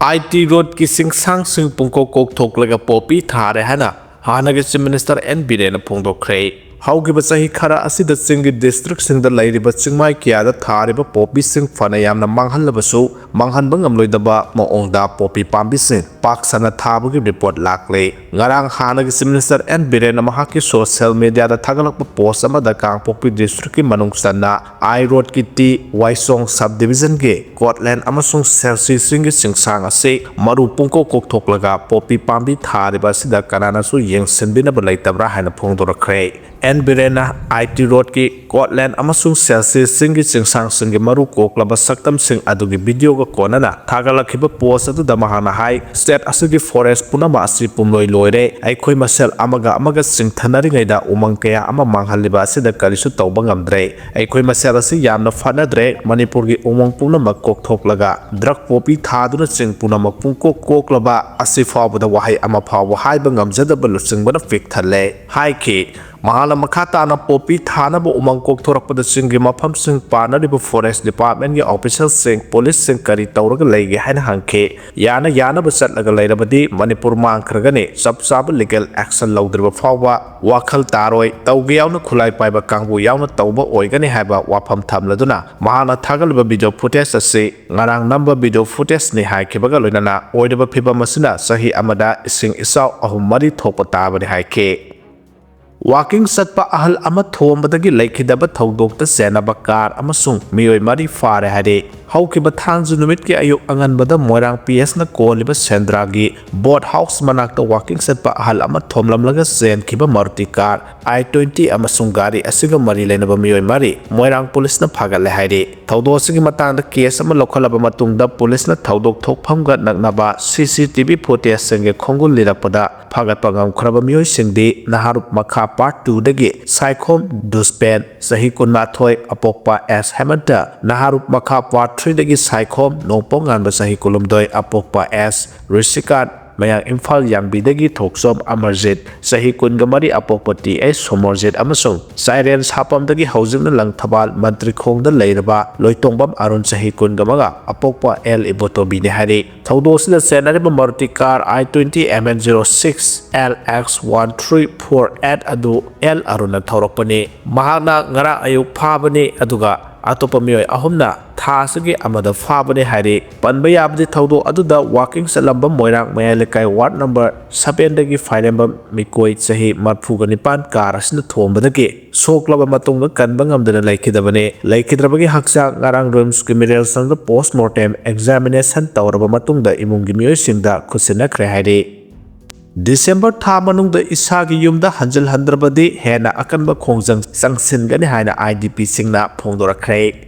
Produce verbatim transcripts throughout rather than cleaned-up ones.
ꯑꯥꯏ T ꯔꯣꯗꯀꯤ ꯆꯤꯡꯁꯥꯡꯁꯤꯡ ꯄꯨꯡꯀꯣꯛ ꯀꯣꯛꯊꯣꯛꯂꯒ poppy ꯊꯥꯔꯦ ꯍꯥꯏꯅ ꯍꯥꯟꯅꯒꯤ ꯆꯤꯐ ꯃꯤꯅꯤꯁꯇꯔ ꯑꯦꯟ ꯕꯤꯔꯦꯟꯅ ꯐꯣꯡꯗꯣꯛꯈ꯭ꯔꯦ꯫ ꯍꯧꯈꯤꯕ ꯆꯍꯤ ꯈꯔ ꯑꯁꯤꯗ ꯆꯤꯡꯒꯤ ꯗꯤꯁꯇ꯭ꯔꯤꯛꯁꯤꯡꯗ ꯂꯩꯔꯤꯕ ꯆꯤꯡꯃꯥꯏ ꯀꯌꯥꯗ ꯊꯥꯔꯤꯕ ꯄꯣꯄꯤꯁꯤꯡ ꯐꯅ ꯌꯥꯝꯅ ꯃꯥꯡꯍꯜꯂꯕꯁꯨ, ꯃꯥꯡꯍꯟꯕ ꯉꯝꯂꯣꯏꯗꯕ ꯃꯑꯣꯡꯗ ꯄꯣꯄꯤ ꯄꯥꯝꯕꯤꯁꯤꯡ ꯄꯥꯛ ꯁꯟꯅ ꯊꯥꯕꯒꯤ ꯔꯤꯄꯣꯔꯠ ꯂꯥꯛꯂꯦ꯫ ꯉꯔꯥꯡ ꯍꯥꯟꯅꯒꯤ ꯆꯤꯐ ꯃꯤꯅꯤꯁꯇꯔ ꯑꯦꯟ ꯕꯤꯔꯦꯟꯅ ꯃꯍꯥꯛꯀꯤ ꯁꯣꯁꯤꯌꯦꯜ ꯃꯤꯗꯤꯌꯥꯗ ꯊꯥꯒꯠꯂꯛꯄ ꯄꯣꯁ ꯑꯃꯗ ꯀꯥꯡꯄꯣꯛꯄꯤ ꯗꯤꯁꯇ꯭ꯔꯤꯛꯀꯤ ꯃꯅꯨꯡ ꯆꯟꯅ ꯑꯥꯏ ꯔꯣꯗꯀꯤ ꯇꯤ ꯋꯥꯏꯁꯣꯡ ꯁꯕ ꯗꯤꯕꯤꯖꯟꯒꯤ ꯀꯣꯠꯂꯦꯟ ꯑꯃꯁꯨꯡ ꯁꯦꯜꯁꯤꯁꯤꯡꯒꯤ ꯆꯤꯡꯁꯥꯡ ꯑꯁꯤ ꯃꯔꯨ ꯄꯨꯡꯀꯣꯛ ꯀꯣꯛꯊꯣꯛꯂꯒ ꯄꯣꯄꯤ ꯄꯥꯝꯕꯤ ꯊꯥꯔꯤꯕ ꯑꯁꯤꯗ ꯀꯅꯥꯅꯁꯨ ꯌꯦꯡꯁꯤꯟꯕꯤꯅꯕ ꯂꯩꯇꯕ꯭ꯔꯥ ꯍꯥꯏꯅ ꯐꯣꯡꯗꯣꯔꯛꯈ꯭ꯔꯦ꯫ ꯑꯦꯟ ꯕꯤꯔꯦꯟꯅ ꯑꯥꯏ ꯇꯤ ꯔꯣꯗꯀꯤ ꯀꯣꯠꯂꯦꯟ ꯑꯃꯁꯨꯡ ꯁꯦꯜꯁꯤꯁꯤꯡꯒꯤ ꯆꯤꯡꯁꯥꯡꯁꯤꯡꯒꯤ ꯃꯔꯨ ꯀꯣꯛꯂꯕ ꯁꯛꯇꯝꯁꯤꯡ ꯑꯗꯨꯒꯤ ꯚꯤꯗꯤꯑꯣꯒ ꯀꯣꯟꯅꯅ ꯊꯥꯒꯠꯂꯛꯈꯤꯕ ꯄꯣꯁ ꯑꯗꯨꯗ ꯃꯍꯥꯛꯅ ꯍꯥꯏ, "ꯁ꯭ꯇꯦꯠ ꯑꯁꯤꯒꯤ ꯐꯣꯔꯦꯁ ꯄꯨꯝꯅꯃꯛ ꯑꯁꯤ ꯄꯨꯝꯂꯣꯏ ꯂꯣꯏꯔꯦ꯫ ꯑꯩꯈꯣꯏ ꯃꯁꯦꯜ ꯑꯃꯒ ꯑꯃꯒ ꯆꯤꯡꯊꯅꯔꯤꯉꯩꯗ ꯎꯃꯪ ꯀꯌꯥ ꯑꯃ ꯃꯥꯡꯍꯜꯂꯤꯕ ꯑꯁꯤꯗ ꯀꯔꯤꯁꯨ ꯇꯧꯕ ꯉꯝꯗ꯭ꯔꯦ꯫ ꯑꯩꯈꯣꯏ ꯃꯁꯦꯜ ꯑꯁꯤ ꯌꯥꯝꯅ ꯐꯠꯅꯗ꯭ꯔꯦ꯫ ꯃꯅꯤꯄꯨꯔꯒꯤ ꯎꯃꯪ ꯄꯨꯝꯅꯃꯛ ꯀꯣꯛꯊꯣꯛꯂꯒ ꯗ꯭ꯔꯒ ꯄꯣꯄꯤ ꯊꯥꯗꯨꯅ ꯆꯤꯡ ꯄꯨꯝꯅꯃꯛ ꯄꯨꯡꯀꯣꯛ ꯀꯣꯛꯂꯕ ꯑꯁꯤ ꯐꯥꯎꯕꯗ ꯋꯥꯍꯩ ꯑꯃ ꯐꯥꯎꯕ ꯍꯥꯏꯕ ꯉꯝꯖꯗꯕ ꯂꯨꯆꯤꯡꯕꯅ ꯄꯤꯛ ꯊꯜꯂꯦ" ꯍꯥꯏꯈꯤ꯫ ꯃꯍꯥꯛꯅ ꯃꯈꯥ ꯇꯥꯅ ꯄꯣꯄꯤ ꯊꯥꯅꯕ ꯎꯃꯪ ꯀꯣꯛꯊꯣꯔꯛꯄꯗ ꯆꯤꯡꯒꯤ ꯃꯐꯝꯁꯤꯡ ꯄꯥꯟꯅꯔꯤꯕ ꯐꯣꯔꯦꯁ ꯗꯤꯄꯥꯔꯠꯃꯦꯟꯒꯤ ꯑꯣꯐꯤꯁꯤꯌꯦꯜꯁꯤꯡ, ꯄꯨꯂꯤꯁꯁꯤꯡ ꯀꯔꯤ ꯇꯧꯔꯒ ꯂꯩꯒꯦ ꯍꯥꯏꯅ ꯍꯪꯈꯤ꯫ ꯌꯥꯅ ꯌꯥꯅꯕ ꯆꯠꯂꯒ ꯂꯩꯔꯕꯗꯤ ꯃꯅꯤꯄꯨꯔ ꯃꯥꯡꯈ꯭ꯔꯒꯅꯤ꯫ ꯆꯞ ꯆꯥꯕ ꯂꯤꯒꯦꯜ ꯑꯦꯛꯁꯟ ꯂꯧꯗ꯭ꯔꯤꯕ ꯐꯥꯎꯕ ꯋꯥꯈꯜ ꯇꯥꯔꯣꯏ꯫ ꯇꯧꯒꯦ ꯌꯥꯎꯅ ꯈꯨꯠꯂꯥꯏ ꯄꯥꯏꯕ ꯀꯥꯡꯕꯨ ꯌꯥꯎꯅ ꯇꯧꯕ ꯑꯣꯏꯒꯅꯤ ꯍꯥꯏꯕ ꯋꯥꯐꯝ ꯊꯝꯂꯗꯨꯅ ꯃꯍꯥꯛꯅ ꯊꯥꯒꯠꯂꯤꯕ ꯚꯤꯗꯤꯑꯣ ꯐꯨꯇꯦꯖ ꯑꯁꯤ ꯉꯔꯥꯡ ꯅꯝꯕ ꯚꯤꯗꯤꯑꯣ ꯐꯨꯇꯦꯖꯅꯤ ꯍꯥꯏꯈꯤꯕꯒ ꯂꯣꯏꯅꯅ ꯑꯣꯏꯔꯤꯕ ꯐꯤꯚꯝ ꯑꯁꯤꯅ ꯆꯍꯤ ꯑꯃꯗ ꯏꯁꯤꯡ ꯏꯆꯥꯎ ꯑꯍꯨꯝ ꯃꯔꯤ ꯊꯣꯛꯄ ꯇꯥꯕꯅꯤ ꯍꯥꯏꯈꯤ꯫ ꯋꯥꯀꯤꯡ ꯆꯠꯄ ꯑꯍꯜ ꯑꯃ ꯊꯣꯝꯕꯗꯒꯤ ꯂꯩꯈꯤꯗꯕ ꯊꯧꯗꯣꯛꯇ ꯆꯦꯟꯅꯕ ꯀꯥꯔ ꯑꯃꯁꯨꯡ ꯃꯤꯑꯣꯏ ꯃꯔꯤ ꯐꯥꯔꯦ ꯍꯥꯏꯔꯦ꯫ ꯍꯧꯈꯤꯕ ꯊꯥꯡꯖ ꯅꯨꯃꯤꯠꯀꯤ ꯑꯌꯨꯛ ꯑꯉꯟꯕꯗ ꯃꯣꯏꯔꯥꯡ ꯄꯤ ꯑꯦꯁꯅ ꯀꯣꯜꯂꯤꯕ ꯁꯦꯟꯗ꯭ꯔꯥꯒꯤ ꯕꯣꯠ ꯍꯥꯎꯁ ꯃꯅꯥꯛꯇ ꯋꯥꯀꯤꯡ ꯆꯠꯄ ꯑꯍꯜ ꯑꯃ ꯊꯣꯝꯂꯝꯂꯒ ꯆꯦꯟꯈꯤꯕ ꯃꯥꯔꯨꯇꯤ ꯀꯥꯔ ꯑꯥꯏ ꯇ꯭ꯋꯦꯟꯇꯤ ꯑꯃꯁꯨꯡ ꯒꯥꯔꯤ ꯑꯁꯤꯒ ꯃꯔꯤ ꯂꯩꯅꯕ ꯃꯤꯑꯣꯏ ꯃꯔꯤ ꯃꯣꯏꯔꯥꯡ ꯄꯨꯂꯤꯁꯅ ꯐꯥꯒꯠꯂꯦ ꯍꯥꯏꯔꯤ꯫ ꯊꯧꯗꯣꯛ ꯑꯁꯤꯒꯤ ꯃꯇꯥꯡꯗ ꯀꯦꯁ ꯑꯃ ꯂꯧꯈꯠꯂꯕ ꯃꯇꯨꯡꯗ ꯄꯨꯂꯤꯁꯅ ꯊꯧꯗꯣꯛ ꯊꯣꯛꯐꯝꯒ ꯅꯛꯅꯕ ꯁꯤ ꯁꯤ ꯇꯤ ꯚꯤ ꯐꯨꯇꯦꯖꯁꯤꯡꯒꯤ ꯈꯣꯡꯒꯨꯜ ꯂꯤꯔꯛꯄꯗ ꯐꯥꯒꯠꯄ ꯉꯝꯈ꯭ꯔꯕ ꯃꯤꯑꯣꯏꯁꯤꯡꯗꯤ ꯅꯍꯥꯔꯨꯞ ꯃꯈꯥ ꯄꯥꯔꯠ ꯇꯨꯗꯒꯤ ꯁꯥꯏꯈꯣꯝ ꯗꯨꯁꯄꯦꯟ, ꯆꯍꯤ ꯀꯨꯟꯃꯥꯊꯣꯏ, ꯑꯄꯣꯛꯄ ꯑꯦꯁ ꯍꯦꯃꯟꯇ, ꯅꯍꯥꯔꯨꯞ ꯃꯈꯥ ꯄꯥꯔꯠ ꯊ꯭ꯔꯤꯗꯒꯤ ꯁꯥꯏꯈꯣꯝ ꯅꯣꯡꯄꯣꯛ ꯉꯥꯟꯕ, ꯆꯍꯤ ꯀꯨꯟꯍꯨꯝꯗꯣꯏ, ꯑꯄꯣꯛꯄ ꯑꯦꯁ ꯔꯤꯁꯤꯀꯥꯟ, ꯃꯌꯥꯡ ꯏꯝꯐꯥꯜ ꯌꯥꯡꯕꯤꯗꯒꯤ ꯊꯣꯛꯆꯣꯝ ꯑꯃꯔꯖꯤꯠ, ꯆꯍꯤ ꯀꯨꯟꯒ ꯃꯔꯤ, ꯑꯄꯣꯛꯄ ꯇꯤ ꯑꯩꯆ ꯁꯣꯃꯣꯔꯖꯤꯠ ꯑꯃꯁꯨꯡ ꯆꯥꯏꯔꯦꯟ ꯁꯥꯄꯝꯗꯒꯤ ꯍꯧꯖꯤꯛꯅ ꯂꯪꯊꯕꯥꯜ ꯃꯟꯇ꯭ꯔꯤꯈꯣꯡꯗ ꯂꯩꯔꯕ ꯂꯣꯏꯇꯣꯡꯕꯝ ꯑꯔꯨꯟ, ꯆꯍꯤ ꯀꯨꯟꯒ ꯃꯉꯥ, ꯑꯄꯣꯛꯄ ꯑꯦꯜ ꯏꯕꯣꯇꯣꯕꯤꯅꯤ ꯍꯥꯏꯔꯤ꯫ ꯊꯧꯗꯣꯛ ꯑꯁꯤꯗ ꯆꯦꯟꯅꯔꯤꯕ Maruti car I twenty M N zero six L X one three four eight ꯑꯗꯨ ꯑꯦꯜ ꯑꯔꯨꯟꯅ ꯊꯧꯔꯛꯄꯅꯤ꯫ ꯃꯍꯥꯛꯅ ꯉꯔꯥꯡ ꯑꯌꯨꯛ ꯐꯥꯕꯅꯤ, ꯑꯗꯨꯒ ꯑꯇꯣꯞꯄ ꯃꯤꯑꯣꯏ ꯑꯍꯨꯝꯅ ꯊꯥ ꯑꯁꯤꯒꯤ ꯑꯃꯗ ꯐꯥꯕꯅꯤ ꯍꯥꯏꯔꯤ꯫ ꯄꯟꯕ ꯌꯥꯕꯗꯤ, ꯊꯧꯗꯣꯛ ꯑꯗꯨꯗ ꯋꯥꯀꯤꯡ ꯆꯠꯂꯝꯕ ꯃꯣꯏꯔꯥꯡ ꯃꯌꯥꯏ ꯂꯩꯀꯥꯏ ꯋꯥꯔꯗ ꯅꯝꯕꯔ seven ꯗꯒꯤ ꯐꯥꯏꯔꯦꯝꯕꯝ ꯃꯤꯀꯣꯏ ꯆꯍꯤ ꯃꯔꯤꯐꯨꯒ ꯅꯤꯄꯥꯟ ꯀꯥꯔ ꯑꯁꯤꯅ ꯊꯣꯝꯕꯗꯒꯤ ꯁꯣꯛꯂꯕ ꯃꯇꯨꯡꯗ ꯀꯟꯕ ꯉꯝꯗꯅ ꯂꯩꯈꯤꯗꯕꯅꯤ꯫ ꯂꯩꯈꯤꯗ꯭ꯔꯕꯒꯤ ꯍꯛꯆꯥꯡ ꯉꯔꯥꯡ ꯔꯤꯝꯁꯀꯤ ꯃꯤꯔꯦꯜ ꯁꯪꯗ ꯄꯣꯁꯃꯣꯔꯇꯦꯝ ꯑꯦꯛꯖꯥꯃꯤꯅꯦꯁꯟ ꯇꯧꯔꯕ ꯃꯇꯨꯡꯗ ꯏꯃꯨꯡꯒꯤ ꯃꯤꯑꯣꯏꯁꯤꯡꯗ ꯈꯨꯠꯁꯤꯟꯅꯈ꯭ꯔꯦ ꯍꯥꯏꯔꯤ꯫ ꯗꯤꯁꯦꯝꯕꯔ ꯊꯥ ꯃꯅꯨꯡꯗ ꯏꯁꯥꯒꯤ ꯌꯨꯝꯗ ꯍꯟꯖꯤꯜꯍꯟꯗ꯭ꯔꯕꯗꯤ ꯍꯦꯟꯅ ꯑꯀꯟꯕ ꯈꯣꯡꯖꯪ ꯆꯪꯁꯤꯟꯒꯅꯤ ꯍꯥꯏꯅ I D P ꯁꯤꯡꯅ ꯐꯣꯡꯗꯣꯔꯛꯈ꯭ꯔꯦ꯫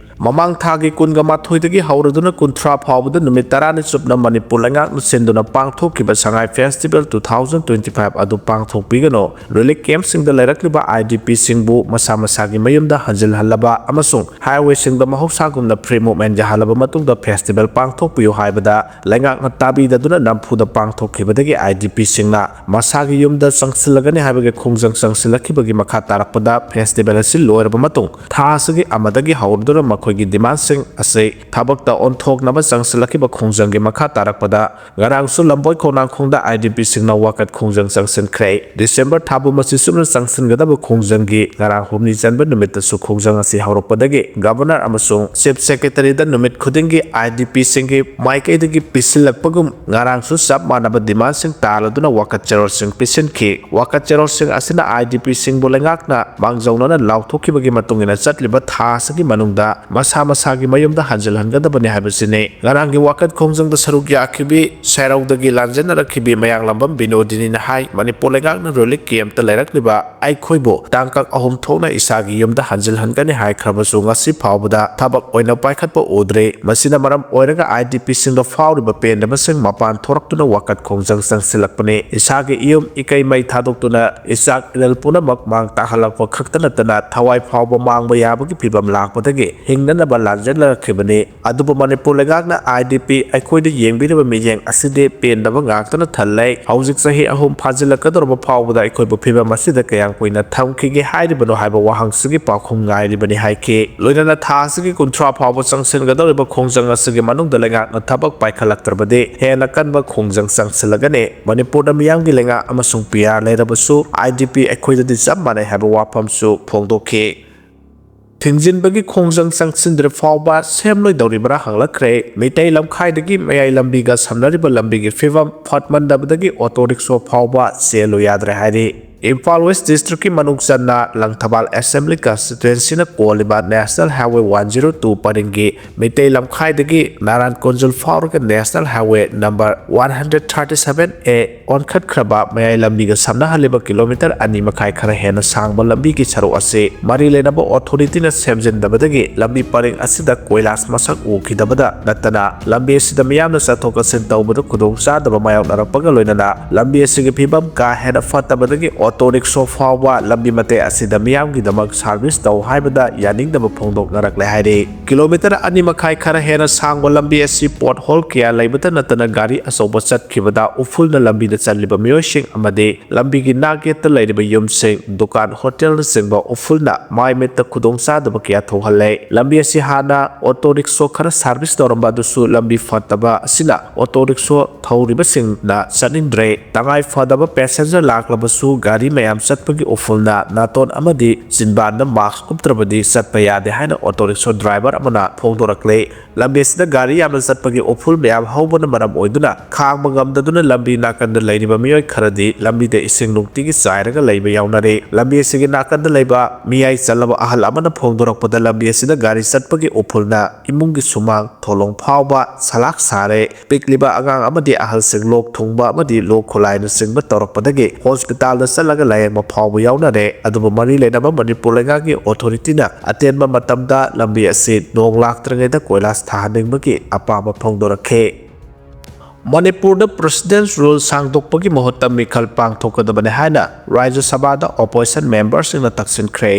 ꯃꯃꯥꯡ ꯊꯥꯒꯤ ꯀꯨꯟꯒ ꯃꯥꯊꯣꯏꯗꯒꯤ ꯍꯧꯔꯗꯨꯅ ꯀꯨꯟꯊ꯭ꯔꯥ ꯐꯥꯎꯕꯗ ꯅꯨꯃꯤꯠ ꯇꯔꯥꯅꯤ ꯆꯨꯞꯅ ꯃꯅꯤꯄꯨꯔ ꯂꯩꯉꯥꯛꯅ ꯁꯤꯟꯗꯨꯅ ꯄꯥꯡꯊꯣꯛꯈꯤꯕ ꯁꯉꯥꯏ festival two thousand twenty five ꯑꯗꯨ ꯄꯥꯡꯊꯣꯛꯄꯤꯒꯅꯨ, ꯔꯤꯂꯤꯐ ꯀꯦꯝꯞꯁꯤꯡꯗ ꯂꯩꯔꯛꯂꯤꯕ I D P ꯁꯤꯡꯕꯨ ꯃꯁꯥ ꯃꯁꯥꯒꯤ ꯃꯌꯨꯝꯗ ꯍꯟꯖꯤꯜꯍꯜꯂꯕ ꯑꯃꯁꯨꯡ ꯍꯥꯏꯋꯦꯁꯤꯡꯗ ꯃꯍꯧꯁꯥꯒꯨꯝꯅ ꯐ꯭ꯔꯤ ꯃꯨꯚꯃꯦꯟ ꯌꯥꯍꯜꯂꯕ ꯃꯇꯨꯡꯗ ꯐꯦꯁꯇꯤꯚꯦꯜ ꯄꯥꯡꯊꯣꯛꯄꯤꯌꯨ ꯍꯥꯏꯕꯗ ꯂꯩꯉꯥꯛꯅ ꯇꯥꯕꯤꯗꯗꯨꯅ ꯅꯝꯐꯨꯗ ꯄꯥꯡꯊꯣꯛꯈꯤꯕꯗꯒꯤ I D P ꯁꯤꯡꯅ ꯃꯁꯥꯒꯤ ꯌꯨꯝꯗ ꯆꯪꯁꯤꯜꯂꯒꯅꯤ ꯍꯥꯏꯕꯒꯤ ꯈꯣꯡꯖꯪ ꯆꯪꯁꯤꯜꯂꯛꯈꯤꯕꯒꯤ ꯃꯈꯥ ꯇꯥꯔꯛꯄꯗ ꯐꯦꯁꯇꯤꯚꯦꯜ ꯑꯁꯤ ꯂꯣꯏꯔꯕ ꯃꯇꯨꯡ ꯊꯥ ꯑꯁꯤꯒꯤ ꯑꯃꯗꯒꯤ ꯍꯧꯔꯗꯨꯅ ꯃꯈꯣꯏꯒꯤ ꯗꯤꯃꯥꯟꯁꯤꯡ ꯑꯁꯤ ꯊꯕꯛꯇ ꯑꯣꯟꯊꯣꯛꯅꯕ ꯆꯪꯁꯤꯜꯂꯛꯈꯤꯕ ꯈꯣꯡꯖꯪꯒꯤ ꯃꯈꯥ ꯇꯥꯔꯛꯄꯗ ꯉꯔꯥꯡꯁꯨ ꯂꯝꯕꯣꯏ ꯈꯣꯡꯅꯥꯡꯈꯣꯡꯗ I D P ꯁꯤꯡꯅ ꯋꯥꯀꯠ ꯈꯣꯡꯖꯪ ꯆꯪꯁꯤꯟꯈ꯭ꯔꯦ꯫ ꯗꯤꯁꯦꯝꯕꯔ ꯊꯥ ꯄꯨꯝꯕꯁꯤ ꯆꯨꯞꯅ ꯆꯪꯁꯤꯟꯒꯗꯕ ꯈꯣꯡꯖꯪꯒꯤ ꯉꯔꯥꯡ ꯍꯨꯝꯅꯤ ꯆꯟꯕ ꯅꯨꯃꯤꯠꯇꯁꯨ ꯈꯣꯡꯖꯪ ꯑꯁꯤ ꯍꯧꯔꯛꯄꯗꯒꯤ ꯒꯚꯔꯅꯔ ꯑꯃꯁꯨꯡ ꯆꯤꯐ ꯁꯦꯀ꯭ꯔꯦꯇꯔꯤꯗ ꯅꯨꯃꯤꯠ ꯈꯨꯗꯤꯡꯒꯤ I D P ꯁꯤꯡꯒꯤ ꯃꯥꯏꯀꯩꯗꯒꯤ ꯄꯤꯁꯤꯜꯂꯛꯄꯒꯨꯝ ꯉꯔꯥꯡꯁꯨ ꯆꯞ ꯃꯥꯟꯅꯕ ꯗꯤꯃꯥꯟꯁꯤꯡ ꯇꯥꯜꯂꯗꯨꯅ ꯋꯥꯀꯠ ꯆꯦꯔꯣꯜꯁꯤꯡ ꯄꯤꯁꯤꯟꯈꯤ꯫ ꯋꯥꯀꯠ ꯆꯦꯔꯣꯜꯁꯤꯡ ꯑꯁꯤꯅ I D P ꯁꯤꯡꯕꯨ ꯂꯩꯉꯥꯛꯅ ꯃꯥꯡꯖꯧꯅꯅ ꯂꯥꯎꯊꯣꯛꯈꯤꯕꯒꯤ ꯃꯇꯨꯡ ꯏꯟꯅ ꯆꯠꯂꯤꯕ ꯊꯥ ꯑꯁꯤꯒꯤ ꯃꯅꯨꯡꯗ ꯃꯁꯥ ꯃꯁꯥꯒꯤ ꯃꯌꯨꯝꯗ ꯍꯟꯖꯤꯜꯍꯟꯒꯗꯕꯅꯤ ꯍꯥꯏꯕꯁꯤꯅꯤ꯫ ꯉꯔꯥꯡꯒꯤ ꯋꯥꯀꯠ ꯈꯣꯡꯖꯪꯗ ꯁꯔꯨꯛ ꯌꯥꯈꯤꯕꯤ ꯁꯦꯔꯧꯗꯒꯤ ꯂꯥꯟꯖꯦꯟꯅꯔꯛꯈꯤꯕꯤ ꯃꯌꯥꯡꯂꯝꯕꯝ ꯕꯤꯅꯣꯗꯤꯅꯤꯅ ꯍꯥꯏ, ꯃꯅꯤꯄꯨꯔ ꯂꯩꯉꯥꯛꯅ ꯔꯤꯂꯤꯐ ꯀꯦꯝꯞꯇ ꯂꯩꯔꯛꯂꯤꯕ ꯑꯩꯈꯣꯏꯕꯨ ꯇꯥꯡꯀꯛ ꯑꯍꯨꯝ ꯊꯣꯛꯅ ꯏꯁꯥꯒꯤ ꯌꯨꯝꯗ ꯍꯟꯖꯤꯜꯍꯟꯒꯅꯤ ꯍꯥꯏꯈ꯭ꯔꯕꯁꯨ ꯉꯁꯤ ꯐꯥꯎꯕꯗ ꯊꯕꯛ ꯑꯣꯏꯅ ꯄꯥꯏꯈꯠꯄ ꯎꯗ꯭ꯔꯦ꯫ ꯃꯁꯤꯅ ꯃꯔꯝ ꯑꯣꯏꯔꯒ I D P ꯁꯤꯡꯗ ꯐꯥꯎꯔꯤꯕ ꯄꯦꯟꯗꯕꯁꯤꯡ ꯃꯄꯥꯟ ꯊꯣꯔꯛꯇꯨꯅ ꯋꯥꯀꯠ ꯈꯣꯡꯖꯪ ꯆꯪꯁꯤꯜꯂꯛꯄꯅꯤ꯫ ꯏꯁꯥꯒꯤ ꯏꯌꯨꯝ ꯏꯀꯩ ꯃꯩ ꯊꯥꯗꯣꯛꯇꯨꯅ ꯏꯆꯥꯛ ꯏꯔꯜ ꯄꯨꯝꯅꯃꯛ ꯃꯥꯡ ꯇꯥꯍꯜꯂꯛꯄ ꯈꯛꯇ ꯅꯠꯇꯅ ꯊꯋꯥꯏ ꯐꯥꯎꯕ ꯃꯥꯡꯕ ꯌꯥꯕꯒꯤ ꯐꯤꯚꯝ ꯂꯥꯛꯄꯗꯒꯤ ꯍꯤꯡ ꯊꯦꯡꯅꯅꯕ ꯂꯥꯟꯖꯦꯟꯅꯔꯛꯈꯤꯕꯅꯤ꯫ ꯑꯗꯨꯕꯨ ꯃꯅꯤꯄꯨꯔ ꯂꯩꯉꯥꯛꯅ ꯑꯥꯏ ꯗꯤ ꯄꯤ ꯑꯩꯈꯣꯏꯗ ꯌꯦꯡꯕꯤꯔꯤꯕ ꯃꯤꯠꯌꯦꯡ ꯑꯁꯤꯗꯤ ꯄꯦꯟꯗꯕ ꯉꯥꯛꯇꯅ ꯊꯜꯂꯦ꯫ ꯍꯧꯖꯤꯛ ꯆꯍꯤ ꯑꯍꯨꯝ ꯐꯥꯖꯤꯜꯂꯛꯀꯗꯧꯔꯕ ꯐꯥꯎꯕꯗ ꯑꯩꯈꯣꯏꯕꯨ ꯐꯤꯕꯝ ꯑꯁꯤꯗ ꯀꯌꯥꯝ ꯀꯨꯏꯅ ꯊꯝꯈꯤꯒꯦ ꯍꯥꯏꯔꯤꯕꯅꯣ ꯍꯥꯏꯕ ꯋꯥꯍꯪꯁꯤꯒꯤ ꯄꯥꯎꯈꯨꯝ ꯉꯥꯏꯔꯤꯕꯅꯤ ꯍꯥꯏꯈꯤ꯫ ꯂꯣꯏꯅꯅ ꯊꯥ ꯑꯁꯤꯒꯤ ꯀꯨꯟꯊ꯭ꯔꯥ ꯐꯥꯎꯕ ꯆꯪꯁꯤꯟꯒꯗꯧꯔꯤꯕ ꯈꯣꯡꯖꯪ ꯑꯁꯤꯒꯤ ꯃꯅꯨꯡꯗ ꯂꯩꯉꯥꯛꯅ ꯊꯕꯛ ꯄꯥꯏꯈꯠꯂꯛꯇ꯭ꯔꯕꯗꯤ ꯍꯦꯟꯅ ꯀꯟꯕ ꯈꯣꯡꯖꯪ ꯆꯪꯁꯤꯜꯂꯒꯅꯤ꯫ ꯃꯅꯤꯄꯨꯔꯗ ꯃꯤꯌꯥꯝꯒꯤ ꯂꯩꯉꯥꯛ ꯑꯃꯁꯨꯡ ꯄꯤ ꯑꯥꯔ ꯂꯩꯔꯕꯁꯨ ꯑꯥꯏ ꯗꯤ ꯄꯤ ꯑꯩꯈꯣꯏꯗꯗꯤ ꯆꯞ ꯃꯥꯟꯅꯩ ꯍꯥꯏꯕ ꯋꯥꯐꯝꯁꯨ ꯐꯣꯡꯗꯣꯛꯈꯤ꯫ ꯊꯤꯡꯖꯤꯟꯕꯒꯤ ꯈꯣꯡꯖꯪ ꯆꯪꯁꯤꯟꯗ꯭ꯔꯤ ꯐꯥꯎꯕ ꯁꯦꯝꯂꯣꯏꯗꯧꯔꯤꯕ꯭ꯔꯥ ꯍꯪꯂꯛꯈ꯭ꯔꯦ꯫ ꯃꯤꯇꯩ ꯂꯝꯈꯥꯏꯗꯒꯤ ꯃꯌꯥꯏ ꯂꯝꯕꯤꯒ ꯁꯝꯅꯔꯤꯕ ꯂꯝꯕꯤꯒꯤ ꯐꯤꯕꯝ ꯐꯠꯃꯟꯗꯕꯗꯒꯤ ꯑꯣꯇꯣ ꯔꯤꯛꯁꯣ ꯐꯥꯎꯕ ꯆꯦꯜꯂꯨ ꯌꯥꯗ꯭ꯔꯦ ꯍꯥꯏꯔꯤ꯫ ꯏꯝꯐꯥꯜ ꯋꯦꯁ ꯗꯤꯁꯇ꯭ꯔꯤꯛꯀꯤ ꯃꯅꯨꯡ ꯆꯟꯅ ꯂꯪꯊꯕꯥꯜ ꯑꯦꯁꯦꯝꯕ꯭ꯂꯤ ꯀꯟꯁꯇꯤꯇ꯭ꯋꯦꯟꯁꯤꯅ ꯀꯣꯜꯂꯤꯕ national highway one zero two ꯄꯔꯤꯡꯒꯤ ꯃꯤꯇꯩ ꯂꯝꯈꯥꯏꯗꯒꯤ ꯅꯥꯔꯥꯟ ꯀꯣꯟꯖꯨꯜ ꯐꯥꯎꯔꯒ national highway number one hundred thirty seven A ꯑꯣꯟꯈꯠꯈ꯭ꯔꯕ ꯃꯌꯥꯏ ꯂꯝꯕꯤꯒ ꯁꯝꯅꯍꯜꯂꯤꯕ ꯀꯤꯂꯣꯃꯤꯇꯔ ꯑꯅꯤ ꯃꯈꯥꯏ ꯈꯔ ꯍꯦꯟꯅ ꯁꯥꯡꯕ ꯂꯝꯕꯤꯒꯤ ꯁꯔꯨꯛ ꯑꯁꯤ ꯃꯔꯤ ꯂꯩꯅꯕ ꯑꯣꯊꯣꯔꯤꯇꯤꯅ ꯁꯦꯝꯖꯤꯟꯗꯕꯗꯒꯤ ꯂꯝꯕꯤ ꯄꯔꯤꯡ ꯑꯁꯤꯗ ꯀꯣꯏꯂꯥꯁ ꯃꯁꯛ ꯎꯈꯤꯗꯕꯗ ꯅꯠꯇꯅ ꯂꯝꯕꯤ ꯑꯁꯤꯗ ꯃꯤꯌꯥꯝꯅ ꯆꯠꯊꯣꯛ ꯆꯠꯁꯤꯟ ꯇꯧꯕꯗ ꯈꯨꯗꯣꯡꯆꯥꯗꯕ ꯃꯥꯌꯣꯛꯅꯔꯛꯄꯒ ꯂꯣꯏꯅꯅ ꯂꯝꯕꯤ ꯑꯁꯤꯒꯤ ꯐꯤꯕꯝ ꯀꯥ ꯍꯦꯟꯅ ꯐꯠꯇꯕꯗꯒꯤ ꯑꯣꯇꯣ ꯔꯤꯛꯁꯣ ꯐꯥꯎꯕ ꯂꯝꯕꯤ ꯃꯇꯦꯛ ꯑꯁꯤꯗ ꯃꯤꯌꯥꯝꯒꯤꯗꯃꯛ ꯁꯥꯔꯚꯤꯁ ꯇꯧ ꯍꯥꯏꯕꯗ ꯌꯥꯅꯤꯡꯗꯕ ꯐꯣꯡꯗꯣꯛꯅꯔꯛꯂꯦ ꯍꯥꯏꯔꯤ꯫ ꯀꯤꯂꯣꯃꯤꯇꯔ ꯑꯅꯤ ꯃꯈꯥꯏ ꯈꯔ ꯍꯦꯟꯅ ꯁꯥꯡꯕ ꯂꯝꯕꯤ ꯑꯁꯤ ꯄꯣꯠ ꯍꯣꯜ ꯀꯌꯥ ꯂꯩꯕꯇ ꯅꯠꯇꯅ ꯒꯥꯔꯤ ꯑꯆꯧꯕ ꯆꯠꯈꯤꯕꯗ ꯎꯐꯨꯜꯅ ꯂꯝꯕꯤꯗ ꯆꯠꯂꯤꯕ ꯃꯤꯑꯣꯏꯁꯤꯡ ꯑꯃꯗꯤ ꯂꯝꯕꯤꯒꯤ ꯅꯥꯛ ꯌꯦꯠꯇ ꯂꯩꯔꯤꯕ ꯌꯨꯝꯁꯤꯡ, ꯗꯨꯀꯥꯟ, ꯍꯣꯇꯦꯜꯅꯆꯤꯡꯕ ꯎꯐꯨꯜꯅ ꯃꯥꯏ ꯃꯤꯠꯇ ꯈꯨꯗꯣꯡꯆꯥꯗꯕ ꯀꯌꯥ ꯊꯣꯛꯍꯜꯂꯦ꯫ ꯂꯝꯕꯤ ꯑꯁꯤ ꯍꯥꯟꯅ ꯑꯣꯇꯣ ꯔꯤꯛꯁꯣ ꯈꯔ ꯁꯥꯔꯚꯤꯁ ꯇꯧꯔꯝꯕ ꯑꯗꯨꯁꯨ ꯂꯝꯕꯤ ꯐꯠꯇꯕ ꯑꯁꯤꯅ ꯑꯣꯇꯣ ꯔꯤꯛꯁꯣ ꯊꯧꯔꯤꯕꯁꯤꯡꯅ ꯆꯠꯅꯤꯡꯗ꯭ꯔꯦ꯫ ꯇꯉꯥꯏ ꯐꯗꯕ ꯄꯦꯁꯦꯟꯖꯔ ꯂꯥꯛꯂꯕꯁꯨ ꯒꯥꯔꯤ ꯃꯌꯥꯝ ꯆꯠꯄꯒꯤ ꯎꯐꯨꯜꯅ ꯅꯥꯇꯣꯟ ꯑꯃꯗꯤ ꯆꯤꯟꯕꯥꯟꯗ ꯃꯥꯁꯛ ꯎꯞꯇ꯭ꯔꯕꯗꯤ ꯆꯠꯄ ꯌꯥꯗꯦ ꯍꯥꯏꯅ ꯑꯣꯇꯣ ꯔꯤꯛꯁꯣ ꯗ꯭ꯔꯥꯏꯚꯔ ꯑꯃꯅ ꯐꯣꯡꯗꯣꯔꯛꯂꯦ꯫ ꯂꯝꯕꯤ ꯑꯁꯤꯗ ꯒꯥꯔꯤ ꯌꯥꯝꯅ ꯆꯠꯄꯒꯤ ꯎꯐꯨꯜ ꯃꯌꯥꯝ ꯍꯧꯕꯅ ꯃꯔꯝ ꯑꯣꯏꯗꯨꯅ ꯈꯥꯡꯕ ꯉꯝꯗꯗꯨꯅ ꯂꯝꯕꯤ ꯅꯥꯀꯟꯗ ꯂꯩꯔꯤꯕ ꯃꯤꯑꯣꯏ ꯈꯔꯗꯤ ꯂꯝꯕꯤꯗ ꯏꯁꯤꯡ ꯅꯨꯡꯇꯤꯒꯤ ꯆꯥꯏꯔꯒ ꯂꯩꯕ ꯌꯥꯎꯅꯔꯦ꯫ ꯂꯝꯕꯤ ꯑꯁꯤꯒꯤ ꯅꯥꯀꯟꯗ ꯂꯩꯕ ꯃꯤꯌꯥꯏ ꯆꯜꯂꯕ ꯑꯍꯜ ꯑꯃꯅ ꯐꯣꯡꯗꯣꯔꯛꯄꯗ ꯂꯝꯕꯤ ꯑꯁꯤꯗ ꯒꯥꯔꯤ ꯆꯠꯄꯒꯤ ꯎꯐꯨꯜꯅ ꯏꯃꯨꯡꯒꯤ ꯁꯨꯃꯥꯡ ꯊꯣꯂꯣꯡ ꯐꯥꯎꯕ ꯁꯂꯥꯛ ꯁꯥꯔꯦ꯫ ꯄꯤꯛꯂꯤꯕ ꯑꯉꯥꯡ ꯑꯃꯗꯤ ꯑꯍꯜꯁꯤꯡ ꯂꯣꯛ ꯊꯨꯡꯕ ꯑꯃꯗꯤ ꯂꯣꯛ ꯈꯨꯂꯥꯏꯅꯆꯤꯡꯕ ꯇꯧꯔꯛꯄꯗꯒꯤ ꯍꯣꯁꯄꯤꯇꯥꯜꯗ ꯆꯠꯂꯒ ꯂꯥꯌꯦꯡꯕ ꯐꯥꯎꯕ ꯌꯥꯎꯅꯔꯦ꯫ ꯑꯗꯨꯕꯨ ꯃꯔꯤ ꯂꯩꯅꯕ ꯃꯅꯤꯄꯨꯔ ꯂꯩꯉꯥꯛꯀꯤ ꯑꯣꯊꯣꯔꯤꯇꯤꯅ ꯑꯇꯦꯟꯕ ꯃꯇꯝꯗ ꯂꯝꯕꯤ ꯑꯁꯤ ꯅꯣꯡ ꯂꯥꯛꯇ꯭ꯔꯤꯉꯩꯗ ꯀꯣꯏꯂꯥꯁ ꯊꯥꯍꯟꯅꯤꯡꯕꯒꯤ ꯑꯄꯥꯝꯕ ꯐꯣꯡꯗꯣꯔꯛꯈꯤ꯫ ꯃꯅꯤꯄꯨꯔꯗ ꯄ꯭ꯔꯦꯁꯤꯗꯦꯟꯁ ꯔꯨꯜ ꯁꯥꯡꯗꯣꯛꯄꯒꯤ ꯃꯍꯨꯠꯇ ꯃꯤꯈꯜ ꯄꯥꯡꯊꯣꯛꯀꯗꯕꯅꯤ ꯍꯥꯏꯅ ꯔꯥꯖ꯭ꯌ ꯁꯚꯥꯗ ꯑꯣꯄꯣꯖꯤꯁꯟ ꯃꯦꯝꯕꯔꯁꯤꯡꯅ ꯇꯛꯁꯤꯟꯈ꯭ꯔꯦ꯫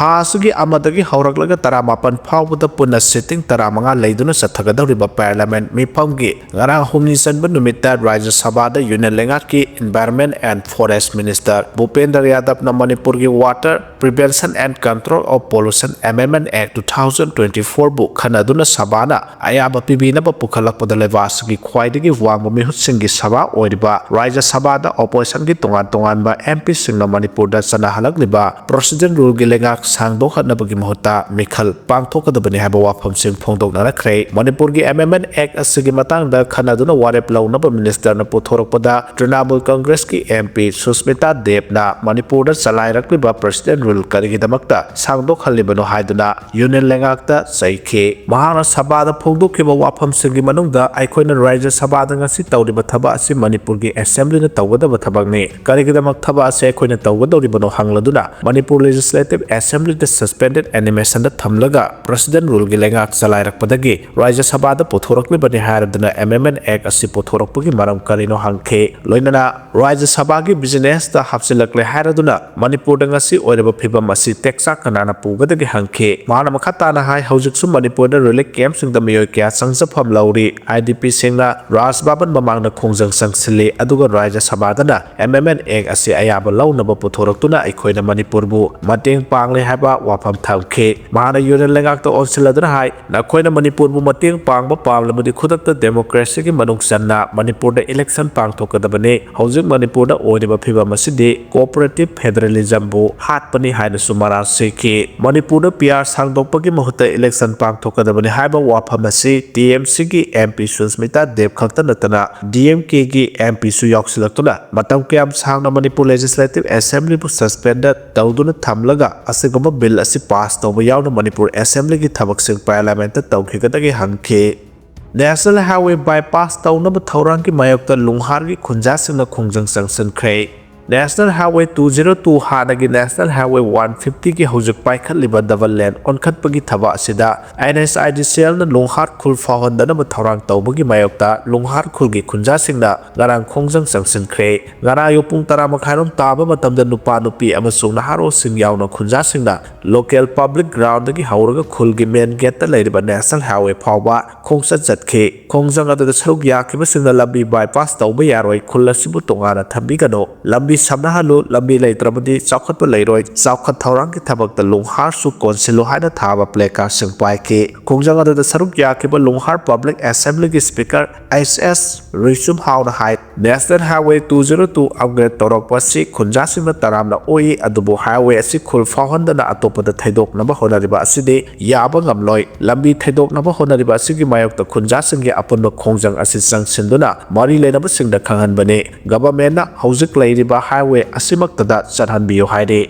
ꯊꯥ ꯑꯁꯤꯒꯤ ꯑꯃꯗꯒꯤ ꯍꯧꯔꯛꯂꯒ ꯇꯔꯥꯃꯥꯄꯟ ꯐꯥꯎꯕꯗ ꯄꯨꯟꯅ sitting ꯇꯔꯥꯃꯉꯥ ꯂꯩꯗꯨꯅ ꯆꯠꯊꯒꯗꯧꯔꯤꯕ Parliament ꯃꯤꯐꯝꯒꯤ ꯉꯔꯥꯡ ꯍꯨꯝꯅꯤ ꯆꯟꯕ ꯅꯨꯃꯤꯠꯇ ꯔꯥꯖ꯭ꯌ ꯁꯚꯥꯗ Union ꯂꯩꯉꯥꯛꯀꯤ Environment and Forest Minister ꯚꯨꯄꯦꯟꯗ꯭ꯔ ꯌꯥꯗꯕꯅ ꯃꯅꯤꯄꯨꯔꯒꯤ Water Prevention and Control of Pollution Amendment Act two thousand twenty-four ꯕꯨ ꯈꯟꯅꯗꯨꯅ ꯁꯚꯥꯅ ꯑꯌꯥꯕ ꯄꯤꯕꯤꯅꯕ ꯄꯨꯈꯠꯂꯛꯄꯗ ꯂꯩꯕꯥꯛ ꯑꯁꯤꯒꯤ ꯈ꯭ꯋꯥꯏꯗꯒꯤ ꯋꯥꯡꯕ ꯃꯤꯍꯨꯠꯁꯤꯡꯒꯤ ꯁꯚꯥ ꯑꯣꯏꯔꯤꯕ ꯔꯥꯖ꯭ꯌ ꯁꯚꯥꯗ oppositionꯒꯤ ꯇꯣꯉꯥꯟ ꯇꯣꯉꯥꯟꯕ MPꯁꯤꯡꯅ ꯃꯅꯤꯄꯨꯔꯗ ꯆꯠꯅꯍꯜꯂꯛꯂꯤꯕ President Ruleꯒꯤ ꯂꯩꯉꯥꯛ ꯁꯥꯡꯗꯣꯛꯍꯟꯅꯕꯒꯤ ꯃꯍꯨꯠꯇ ꯃꯤꯈꯜ ꯄꯥꯡꯊꯣꯛꯀꯗꯕꯅꯤ ꯍꯥꯏꯕ ꯋꯥꯐꯝꯁꯤꯡ ꯐꯣꯡꯗꯣꯛꯅꯔꯛꯈ꯭ꯔꯦ꯫ ꯃꯅꯤꯄꯨꯔꯒꯤ Amendment Act ꯑꯁꯤꯒꯤ ꯃꯇꯥꯡꯗ ꯈꯟꯅꯗꯨꯅ ꯋꯥꯔꯦꯞ ꯂꯧꯅꯕ ministerꯅ ꯄꯨꯊꯣꯔꯛꯄꯗ Trinamool Congressꯀꯤ MP ꯁꯨꯁꯃꯤꯇꯥ ꯗꯦꯕꯅ ꯃꯅꯤꯄꯨꯔꯗ ꯆꯂꯥꯏꯔꯛꯂꯤꯕ President Rule ꯀꯔꯤꯒꯤꯗꯃꯛꯇ ꯁꯥꯡꯗꯣꯛꯍꯜꯂꯤꯕꯅꯣ ꯍꯥꯏꯗꯨꯅ Union ꯂꯩꯉꯥꯛꯇ ꯆꯩꯈꯤ꯫ ꯃꯍꯥꯛꯅ ꯁꯚꯥꯗ ꯐꯣꯡꯗꯣꯛꯈꯤꯕ ꯋꯥꯐꯝꯁꯤꯡꯒꯤ ꯃꯅꯨꯡꯗ ꯑꯩꯈꯣꯏꯅ ꯔꯥꯖ꯭ꯌ ꯁꯚꯥꯗ ꯉꯁꯤ ꯇꯧꯔꯤꯕ ꯊꯕꯛ ꯑꯁꯤ ꯃꯅꯤꯄꯨꯔꯒꯤ Assemblyꯅ ꯇꯧꯒꯗꯕ ꯊꯕꯛꯅꯤ꯫ ꯀꯔꯤꯒꯤꯗꯃꯛ ꯊꯕꯛ ꯑꯁꯤ ꯑꯩꯈꯣꯏꯅ ꯇꯧꯒꯗꯧꯔꯤꯕꯅꯣ ꯍꯪꯂꯗꯨꯅ Manipur Legislative Assemblyꯗ suspended animationꯗ ꯊꯝꯂꯒ President Ruleꯒꯤ ꯂꯩꯉꯥꯛ ꯆꯂꯥꯏꯔꯛꯄꯗꯒꯤ ꯔꯥꯖ꯭ꯌ ꯁꯚꯥꯗ ꯄꯨꯊꯣꯔꯛꯂꯤꯕꯅꯤ ꯍꯥꯏꯔꯗꯨꯅ Amendment Act ꯑꯁꯤ ꯄꯨꯊꯣꯔꯛꯄꯒꯤ ꯃꯔꯝ ꯀꯔꯤꯅꯣ ꯍꯪꯈꯤ꯫ ꯂꯣꯏꯅꯅ ꯔꯥꯖ꯭ꯌ ꯁꯚꯥꯒꯤ businessꯇ ꯍꯥꯞꯆꯤꯜꯂꯛꯂꯦ ꯍꯥꯏꯔꯗꯨꯅ ꯃꯅꯤꯄꯨꯔꯗ ꯉꯁꯤ ꯑꯣꯏꯔꯤꯕ ꯐꯤꯕꯝ ꯑꯁꯤ ꯇꯦꯛꯆꯥꯛ ꯀꯅꯥꯅ ꯄꯨꯒꯗꯒꯦ ꯍꯪꯈꯤ꯫ ꯃꯍꯥꯛꯅ ꯃꯈꯥ ꯇꯥꯅ ꯍꯥꯏ, ꯍꯧꯖꯤꯛꯁꯨ ꯃꯅꯤꯄꯨꯔꯗ relief campꯁꯤꯡꯗ ꯃꯤꯑꯣꯏ ꯀꯌꯥ ꯆꯪꯖꯐꯝ ꯂꯧꯔꯤ꯫ IDPꯁꯤꯡꯅ ꯔꯥꯖ ꯚꯕꯟ ꯃꯃꯥꯡꯗ ꯈꯣꯡꯖꯪ ꯆꯪꯁꯤꯜꯂꯤ, ꯑꯗꯨꯒ ꯔꯥꯖ꯭ꯌ ꯁꯚꯥꯗꯅ Amendment Act ꯑꯁꯤ ꯑꯌꯥꯕ ꯂꯧꯅꯕ ꯄꯨꯊꯣꯔꯛꯇꯨꯅ ꯑꯩꯈꯣꯏꯅ ꯃꯅꯤꯄꯨꯔꯕꯨ ꯃꯇꯦꯡ ꯄꯥꯡꯂꯦ ꯍꯥꯏꯕ ꯋꯥꯐꯝ ꯊꯝꯈꯤ꯫ ꯃꯍꯥꯛꯅ Union ꯂꯩꯉꯥꯛꯇ ꯑꯣꯟꯁꯤꯜꯂꯗꯨꯅ ꯍꯥꯏ, ꯅꯈꯣꯏꯅ ꯃꯅꯤꯄꯨꯔꯕꯨ ꯃꯇꯦꯡ ꯄꯥꯡꯕ ꯄꯥꯝꯂꯕꯗꯤ ꯈꯨꯗꯛꯇ democracyꯒꯤ ꯃꯅꯨꯡ ꯆꯟꯅ ꯃꯅꯤꯄꯨꯔꯗ election ꯄꯥꯡꯊꯣꯛꯀꯗꯕꯅꯤ꯫ ꯍꯧꯖꯤꯛ ꯃꯅꯤꯄꯨꯔꯗ ꯑꯣꯏꯔꯤꯕ ꯐꯤꯕꯝ ꯑꯁꯤꯗꯤ cooperative federalismꯕꯨ ꯍꯥꯠꯄꯅꯤ ꯍꯥꯏꯅꯁꯨ ꯃꯔꯥꯜ ꯁꯤꯈꯤ꯫ ꯃꯅꯤꯄꯨꯔꯗ PR ꯁꯥꯡꯗꯣꯛꯄꯒꯤ ꯃꯍꯨꯠꯇ election ꯄꯥꯡꯊꯣꯛꯀꯗꯕꯅꯤ ꯍꯥꯏꯕ ꯋꯥꯐꯝ ꯑꯁꯤ TMCꯒꯤ MP ꯁꯨꯁꯃꯤꯇꯥ ꯗꯦꯕ ꯈꯛꯇ ꯅꯠꯇꯅ DMKꯒꯤ MPꯁꯨ ꯌꯥꯎꯁꯤꯜꯂꯛꯇꯨꯅ ꯃꯇꯝ ꯀꯌꯥꯝ ꯁꯥꯡꯅ ꯃꯅꯤꯄꯨꯔ Legislative Assemblyꯕꯨ suspended ꯇꯧꯗꯨꯅ ꯊꯝꯂꯒ ꯑꯁꯤꯒꯨꯝꯕ bill ꯑꯁꯤ pass ꯇꯧꯕ ꯌꯥꯎꯅ ꯃꯅꯤꯄꯨꯔ Assemblyꯒꯤ ꯊꯕꯛꯁꯤꯡ Parliamentꯇ ꯇꯧꯈꯤꯒꯗꯒꯦ ꯍꯪꯈꯤ꯫ National Highway bypass ꯇꯧꯅꯕ ꯊꯧꯔꯥꯡꯒꯤ ꯃꯥꯌꯣꯛꯇ ꯂꯨꯡꯍꯥꯔꯒꯤ ꯈꯨꯟꯖꯥꯁꯤꯡꯅ ꯈꯣꯡꯖꯪ ꯆꯪꯁꯤꯟꯈ꯭ꯔꯦ꯫ National Highway two zero two ꯍꯥꯟꯅꯒꯤ National Highway one fifty ꯒꯤ ꯍꯧꯖꯤꯛ ꯄꯥꯏꯈꯠꯂꯤꯕ double lane ꯑꯣꯟꯈꯠꯄꯒꯤ ꯊꯕꯛ ꯑꯁꯤꯗ N H I D C L ꯅ ꯂꯣꯡꯍꯥꯔ ꯈꯨꯜ ꯐꯥꯎꯍꯟꯗꯅꯕ ꯊꯧꯔꯥꯡ ꯇꯧꯕꯒꯤ ꯃꯥꯌꯣꯛꯇ ꯂꯣꯡꯍꯥꯔ ꯈꯨꯜꯒꯤ ꯈꯨꯟꯖꯥꯁꯤꯡꯅ ꯉꯔꯥꯡ ꯈꯣꯡꯖꯪ ꯆꯪꯁꯤꯟꯈ꯭ꯔꯦ꯫ ꯉꯔꯥꯡ ꯑꯌꯨꯛ ꯄꯨꯡ ꯇꯔꯥ ꯃꯈꯥꯏꯔꯣꯝ ꯇꯥꯕ ꯃꯇꯝꯗ ꯅꯨꯄꯥ, ꯅꯨꯄꯤ ꯑꯃꯁꯨꯡ ꯅꯍꯥꯔꯣꯜꯁꯤꯡ ꯌꯥꯎꯅ ꯈꯨꯟꯖꯥꯁꯤꯡꯅ local public ground ꯗꯒꯤ ꯍꯧꯔꯒ ꯈꯨꯜꯒꯤ main gate ꯇ ꯂꯩꯔꯤꯕ National Highway ꯐꯥꯎꯕ ꯈꯣꯡꯆꯠ ꯆꯠꯈꯤ꯫ ꯈꯣꯡꯖꯪ ꯑꯗꯨꯗ ꯁꯔꯨꯛ ꯌꯥꯈꯤꯕꯁꯤꯡꯅ ꯂꯝꯕꯤ bypass ꯇꯧꯕ ꯌꯥꯔꯣꯏ, ꯈꯨꯜ ꯑꯁꯤꯕꯨ ꯇꯣꯉꯥꯟꯅ ꯊꯝꯕꯤꯒꯅꯨ, ꯂꯝꯕꯤ ꯁꯝꯅꯍꯜꯂꯨ, ꯂꯝꯕꯤ ꯂꯩꯇ꯭ꯔꯕꯗꯤ ꯆꯥꯎꯈꯠꯄ ꯂꯩꯔꯣꯏ, ꯆꯥꯎꯈꯠ ꯊꯧꯔꯥꯡꯒꯤ ꯊꯕꯛꯇ ꯂꯣꯡꯍꯥꯔꯁꯨ ꯀꯣꯟꯁꯤꯜꯂꯨ ꯍꯥꯏꯅ ꯊꯥꯕ placard ꯁꯤꯡ ꯄꯥꯏꯈꯤ꯫ ꯈꯣꯡꯖꯪ ꯑꯗꯨꯗ ꯁꯔꯨꯛ ꯌꯥꯈꯤꯕ ꯂꯣꯡꯍꯥꯔ Public Assembly ꯒꯤ Speaker H S ꯔꯨꯏꯆꯨꯝꯍꯥꯎꯅ ꯍꯥꯏ, National Highway two zero two upgrade ꯇꯧꯔꯛꯄ ꯑꯁꯤ ꯈꯨꯟꯖꯥꯁꯤꯡꯅ ꯇꯔꯥꯝꯅ ꯑꯣꯛꯏ, ꯑꯗꯨꯕꯨ highway ꯑꯁꯤ ꯈꯨꯜ ꯐꯥꯎꯍꯟꯗꯅ ꯑꯇꯣꯞꯄꯗ ꯊꯩꯗꯣꯛꯅꯕ ꯍꯣꯠꯅꯔꯤꯕ ꯑꯁꯤꯗꯤ ꯌꯥꯕ ꯉꯝꯂꯣꯏ꯫ ꯂꯝꯕꯤ ꯊꯩꯗꯣꯛꯅꯕ ꯍꯣꯠꯅꯔꯤꯕ ꯑꯁꯤꯒꯤ ꯃꯥꯌꯣꯛꯇ ꯈꯨꯟꯖꯥꯁꯤꯡꯒꯤ ꯑꯄꯨꯟꯕ ꯈꯣꯡꯖꯪ ꯑꯁꯤ ꯆꯪꯁꯤꯟꯗꯨꯅ ꯃꯔꯤ ꯂꯩꯅꯕꯁꯤꯡꯗ ꯈꯪꯍꯟꯕꯅꯤ꯫ Government ꯅ ꯍꯧꯖꯤꯛ ꯂꯩꯔꯤꯕ highway ꯑꯁꯤꯃꯛꯇꯗ ꯆꯠꯍꯟꯕꯤꯌꯨ ꯍꯥꯏꯔꯤ꯫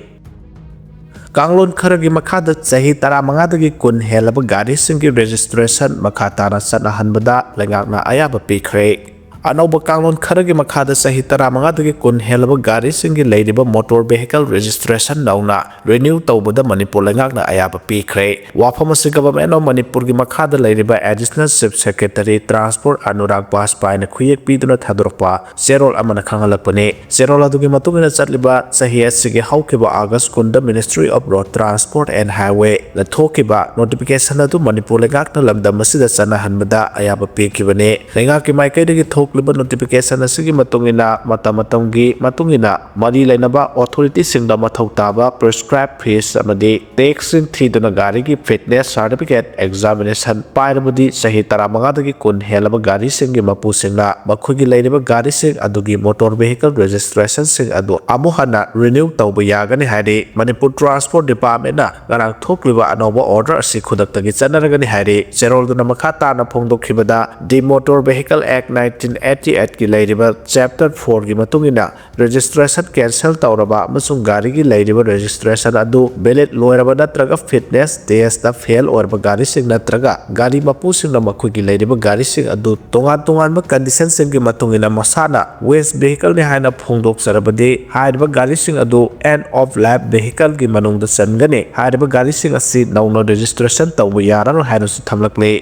ꯀꯥꯡꯂꯣꯟ ꯈꯔꯒꯤ ꯃꯈꯥꯗ ꯆꯍꯤ ꯇꯔꯥꯃꯉꯥꯗꯒꯤ ꯀꯨꯟ ꯍꯦꯜꯂꯕ ꯒꯥꯔꯤꯁꯤꯡꯒꯤ registration ꯃꯈꯥ ꯇꯥꯅ ꯆꯠꯅꯍꯟꯕꯗ ꯂꯩꯉꯥꯛꯅ ꯑꯌꯥꯕ ꯄꯤꯈ꯭ꯔꯦ꯫ ꯑꯅꯧꯕ ꯀꯥꯡꯂꯣꯟ ꯈꯔꯒꯤ ꯃꯈꯥꯗ ꯆꯍꯤ ꯇꯔꯥꯃꯉꯥꯗꯒꯤ ꯀꯨꯟ ꯍꯦꯜꯂꯕ ꯒꯥꯔꯤꯁꯤꯡꯒꯤ ꯂꯩꯔꯤꯕ motor vehicle registration ꯅꯧꯅ renew ꯇꯧꯕꯗ ꯃꯅꯤꯄꯨꯔ ꯂꯩꯉꯥꯛꯅ ꯑꯌꯥꯕ ꯄꯤꯈ꯭ꯔꯦ꯫ ꯋꯥꯐꯝ ꯑꯁꯤ Government of ꯃꯅꯤꯄꯨꯔꯒꯤ ꯃꯈꯥꯗ ꯂꯩꯔꯤꯕ Additional Chief Secretary Transport Anurag ꯕꯥꯖꯄꯥꯏꯅ ꯈꯨꯌꯦꯛ ꯄꯤꯗꯨꯅ ꯊꯥꯗꯣꯔꯛꯄ ꯆꯦꯔꯣꯜ ꯑꯃꯅ ꯈꯪꯍꯜꯂꯛꯄꯅꯤ꯫ ꯆꯦꯔꯣꯜ ꯑꯗꯨꯒꯤ ꯃꯇꯨꯡ ꯏꯟꯅ ꯆꯠꯂꯤꯕ ꯆꯍꯤ ꯑꯁꯤꯒꯤ ꯍꯧꯈꯤꯕ August ꯀꯨꯟꯗ Ministry of Road Transport and Highway ꯅ ꯊꯣꯛꯈꯤꯕ notification ꯑꯗꯨ ꯃꯅꯤꯄꯨꯔ ꯂꯩꯉꯥꯛꯅ ꯂꯝꯗꯝ ꯑꯁꯤꯗ ꯆꯠꯅꯍꯟꯕꯗ ꯑꯌꯥꯕ ꯄꯤꯈꯤꯕꯅꯤ꯫ ꯂꯩꯉꯥꯛꯀꯤ ꯃꯥꯏꯀꯩꯗꯒꯤ ꯊꯣꯛꯂꯤꯕ notification ꯑꯁꯤꯒꯤ ꯃꯇꯨꯡ ꯏꯟꯅ ꯃꯇꯝ ꯃꯇꯝꯒꯤ ꯃꯇꯨꯡ ꯏꯟꯅ ꯃꯔꯤ ꯂꯩꯅꯕ authority ꯁꯤꯡꯗ ꯃꯊꯧ ꯇꯥꯕ prescribed fees ꯑꯃꯗꯤ tax ꯁꯤꯡ ꯊꯤꯗꯨꯅ ꯒꯥꯔꯤꯒꯤ fitness certificate examination ꯄꯥꯏꯔꯕꯗꯤ ꯆꯍꯤ ꯇꯔꯥꯃꯉꯥꯗꯒꯤ ꯀꯨꯟ ꯍꯦꯜꯂꯕ ꯒꯥꯔꯤꯁꯤꯡꯒꯤ ꯃꯄꯨꯁꯤꯡꯅ ꯃꯈꯣꯏꯒꯤ ꯂꯩꯔꯤꯕ ꯒꯥꯔꯤꯁꯤꯡ ꯑꯗꯨꯒꯤ motor vehicle registration ꯁꯤꯡ ꯑꯗꯨ ꯑꯃꯨꯛ ꯍꯟꯅ renew ꯇꯧꯕ ꯌꯥꯒꯅꯤ ꯍꯥꯏꯔꯤ꯫ ꯃꯅꯤꯄꯨꯔ Transport Department ꯅ ꯉꯔꯥꯡ ꯊꯣꯛꯂꯤꯕ ꯑꯅꯧꯕ order ꯑꯁꯤ ꯈꯨꯗꯛꯇꯒꯤ ꯆꯠꯅꯔꯒꯅꯤ ꯍꯥꯏꯔꯤ꯫ ꯆꯦꯔꯣꯜꯗꯨꯅ ꯃꯈꯥ ꯇꯥꯅ ꯐꯣꯡꯗꯣꯛꯈꯤꯕꯗ, The Motor Vehicle Act nineteen eighty ꯑꯩꯠꯀꯤ ꯂꯩꯔꯤꯕ ꯆꯦꯞꯇꯔ ꯐꯣꯔꯒꯤ ꯃꯇꯨꯡ ꯏꯟꯅ ꯔꯦꯖꯤꯁꯇ꯭ꯔꯦꯁꯟ ꯀꯦꯟꯁꯦꯜ ꯇꯧꯔꯕ ꯑꯃꯁꯨꯡ ꯒꯥꯔꯤꯒꯤ ꯂꯩꯔꯤꯕ ꯔꯦꯖꯤꯁꯇ꯭ꯔꯦꯁꯟ ꯑꯗꯨ ꯚꯦꯂꯤꯗ ꯂꯣꯏꯔꯕ ꯅꯠꯇ꯭ꯔꯒ ꯐꯤꯠꯅꯦꯁ ꯇꯦꯁꯇ ꯐꯦꯜ ꯑꯣꯏꯔꯕ ꯒꯥꯔꯤꯁꯤꯡ ꯅꯠꯇ꯭ꯔꯒ ꯒꯥꯔꯤ ꯃꯄꯨꯁꯤꯡꯅ ꯃꯈꯣꯏꯒꯤ ꯂꯩꯔꯤꯕ ꯒꯥꯔꯤꯁꯤꯡ ꯑꯗꯨ ꯇꯣꯉꯥꯟ ꯇꯣꯉꯥꯟꯕ ꯀꯟꯗꯤꯁꯟꯁꯤꯡꯒꯤ ꯃꯇꯨꯡ ꯏꯟꯅ ꯃꯁꯥꯅ ꯋꯦꯁ ꯚꯦꯍꯤꯀꯜꯅꯤ ꯍꯥꯏꯅ ꯐꯣꯡꯗꯣꯛꯆꯔꯕꯗꯤ, ꯍꯥꯏꯔꯤꯕ ꯒꯥꯔꯤꯁꯤꯡ ꯑꯗꯨ ꯑꯦꯟꯗ ꯑꯣꯐ ꯂꯥꯏꯐ ꯚꯦꯍꯤꯀꯜꯒꯤ ꯃꯅꯨꯡꯗ ꯆꯟꯒꯅꯤ꯫ ꯍꯥꯏꯔꯤꯕ ꯒꯥꯔꯤꯁꯤꯡ ꯑꯁꯤ ꯅꯧꯅ ꯔꯦꯖꯤꯁꯇ꯭ꯔꯦꯁꯟ ꯇꯧꯕ ꯌꯥꯔꯔꯣꯏ ꯍꯥꯏꯅꯁꯨ ꯊꯝꯂꯛꯂꯤ꯫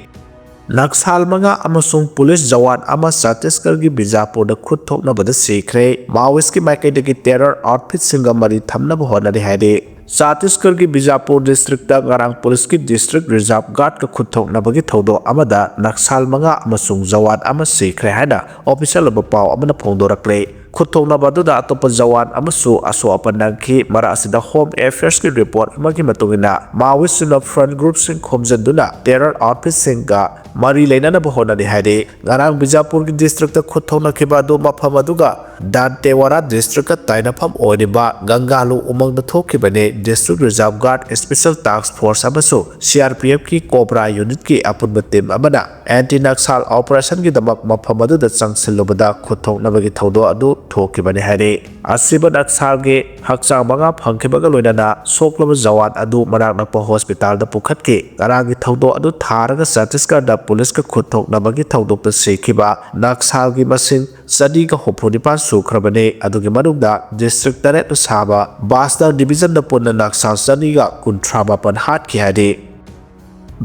ꯅꯛꯁꯥꯜ ꯃꯉꯥ ꯑꯃꯁꯨꯡ ꯄꯨꯂꯤꯁ ꯖꯋꯥꯟ ꯑꯃ ꯆꯇꯤꯁꯒꯔꯒꯤ ꯕꯤꯖꯥꯄꯨꯔꯗ ꯈꯨꯠ ꯊꯣꯛꯅꯕꯗ ꯁꯤꯈ꯭ꯔꯦ꯫ ꯃꯥꯑꯣꯏꯁꯀꯤ ꯃꯥꯏꯀꯩꯗꯒꯤ ꯇꯦꯔꯔ ꯑꯥꯎꯠꯐꯤꯠꯁꯤꯡꯒ ꯃꯔꯤ ꯊꯝꯅꯕ ꯍꯣꯠꯅꯔꯤ ꯍꯥꯏꯔꯤ꯫ ꯆꯇꯤꯁꯒꯔꯒꯤ ꯕꯤꯖꯥꯄꯨꯔ ꯗꯤꯁꯇ꯭ꯔꯤꯛꯇ ꯉꯔꯥꯡ ꯄꯨꯂꯤꯁꯀꯤ ꯗꯤꯁꯇ꯭ꯔꯤꯛ ꯔꯤꯖꯥꯔꯚ ꯒꯥꯔꯗꯀ ꯈꯨꯠ ꯊꯣꯛꯅꯕꯒꯤ ꯊꯧꯗꯣꯛ ꯑꯃꯗ ꯅꯛꯁꯥꯜ ꯃꯉꯥ ꯑꯃꯁꯨꯡ ꯖꯋꯥꯟ ꯑꯃ ꯁꯤꯈ꯭ꯔꯦ ꯍꯥꯏꯅ ꯑꯣꯐꯤꯁꯤꯌꯦꯜ ꯑꯣꯏꯕ ꯄꯥꯎ ꯑꯃꯅ ꯐꯣꯡꯗꯣꯔꯛꯂꯦ꯫ ꯈꯨꯠ ꯊꯣꯛꯅꯕ ꯑꯗꯨꯗ ꯑꯇꯣꯞꯄ ꯖꯋꯥꯟ ꯑꯃꯁꯨ ꯑꯁꯣꯛ ꯑꯄꯟ ꯅꯪꯈꯤ꯫ ꯃꯔꯛ ꯑꯁꯤꯗ ꯍꯣꯝ ꯑꯦꯐꯤꯌꯔꯁꯀꯤ ꯔꯤꯄꯣꯔꯠ ꯑꯃꯒꯤ ꯃꯇꯨꯡ ꯏꯟꯅ, ꯃꯥꯑꯣꯏꯁꯤꯡꯅ ꯐ꯭ꯔꯟ ꯒ꯭ꯔꯨꯞꯁꯤꯡ ꯈꯣꯝꯖꯤꯟꯗꯨꯅ ꯇꯦꯔꯔ ꯑꯥꯎꯠꯐꯤꯠꯁꯤꯡꯒ ꯃꯔꯤ ꯂꯩꯅꯅꯕ ꯍꯣꯠꯅꯔꯤ ꯍꯥꯏꯔꯤ꯫ ꯉꯔꯥꯡ ꯕꯤꯖꯥꯄꯨꯔꯒꯤ ꯗꯤꯁꯇ꯭ꯔꯤꯛꯇ ꯈꯨꯠ ꯊꯣꯛꯅꯈꯤꯕ ꯑꯗꯨ ꯃꯐꯝ ꯑꯗꯨꯒ ꯗꯥꯟꯇꯦꯋꯥꯔꯥ ꯗꯤꯁꯇ꯭ꯔꯤꯛꯀ ꯇꯥꯏꯅꯐꯝ ꯑꯣꯏꯔꯤꯕ ꯒꯪꯒꯥꯂꯨ ꯎꯃꯪꯗ ꯊꯣꯛꯈꯤꯕꯅꯤ꯫ ꯗꯤꯁꯇ꯭ꯔꯤꯛ ꯔꯤꯖꯥꯔꯚ ꯒꯥꯔꯗ, ꯁ꯭ꯄꯦꯁꯦꯜ ꯇꯥꯁꯛ ꯐꯣꯔꯁ ꯑꯃꯁꯨꯡ ꯁꯤꯑꯥꯔꯄꯤꯑꯦꯐꯀꯤ ꯀꯣꯕ꯭ꯔꯥ ꯌꯨꯅꯤꯠꯀꯤ ꯑꯄꯨꯟꯕ ꯇꯤꯝ ꯑꯃꯅ ꯑꯦꯟꯇꯤ ꯅꯛꯁꯥꯜ ꯑꯣꯄꯔꯦꯁꯟꯒꯤꯗꯃꯛ ꯃꯐꯝ ꯑꯗꯨꯗ ꯆꯪꯁꯤꯜꯂꯨꯕꯗ ꯈꯨꯠ ꯊꯣꯛꯅꯕꯒꯤ ꯊꯧꯗꯣꯛ ꯑꯗꯨ ꯊꯣꯛꯈꯤꯕꯅꯤ ꯍꯥꯏꯔꯤ꯫ ꯑꯁꯤꯕ ꯅꯛꯁꯥꯜꯒꯤ ꯍꯛꯆꯥꯡ ꯃꯉꯥ ꯐꯪꯈꯤꯕꯒ ꯂꯣꯏꯅꯅ ꯁꯣꯛꯂꯕ ꯖꯋꯥꯟ ꯑꯗꯨ ꯃꯅꯥꯛ ꯅꯛꯄ ꯍꯣꯁꯄꯤꯇꯥꯜꯗ ꯄꯨꯈꯠꯈꯤ꯫ ꯉꯔꯥꯡꯒꯤ ꯊꯧꯗꯣꯛ ꯑꯗꯨ ꯊꯥꯔꯒ ꯆꯇꯤꯁꯒꯔꯗ ꯄꯨꯂꯤꯁꯀ ꯈꯨꯠ ꯊꯣꯛꯅꯕꯒꯤ ꯊꯧꯗꯣꯛꯇ ꯁꯤꯈꯤꯕ ꯅꯛꯁꯥꯜꯒꯤ ꯃꯁꯤꯡ ꯆꯅꯤꯒ ꯍꯨꯝꯐꯨ ꯅꯤꯄꯥꯟ ꯁꯨꯈ꯭ꯔꯕꯅꯤ꯫ ꯑꯗꯨꯒꯤ ꯃꯅꯨꯡꯗ ꯗꯤꯁꯇ꯭ꯔꯤꯛ ꯇꯔꯦꯠꯅ ꯁꯥꯕ ꯕꯥꯁꯇꯔ ꯗꯤꯕꯤꯖꯟꯗ ꯄꯨꯟꯅ ꯅꯛꯁꯥꯜ ꯆꯅꯤꯒ ꯀꯨꯟꯊ꯭ꯔꯥ ꯃꯥꯄꯟ ꯍꯥꯠꯈꯤ ꯍꯥꯏꯔꯤ꯫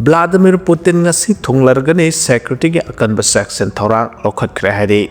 ꯚ꯭ꯂꯥꯗꯤꯃꯤꯔ ꯄꯨꯇꯤꯟ ꯉꯁꯤ ꯊꯨꯡꯂꯔꯒꯅꯤ, ꯁꯦꯀ꯭ꯌꯨꯔꯤꯇꯤꯒꯤ ꯑꯀꯟꯕ ꯆꯦꯛꯁꯤꯟ ꯊꯧꯔꯥꯡ ꯂꯧꯈꯠꯈ꯭ꯔꯦ ꯍꯥꯏꯔꯤ꯫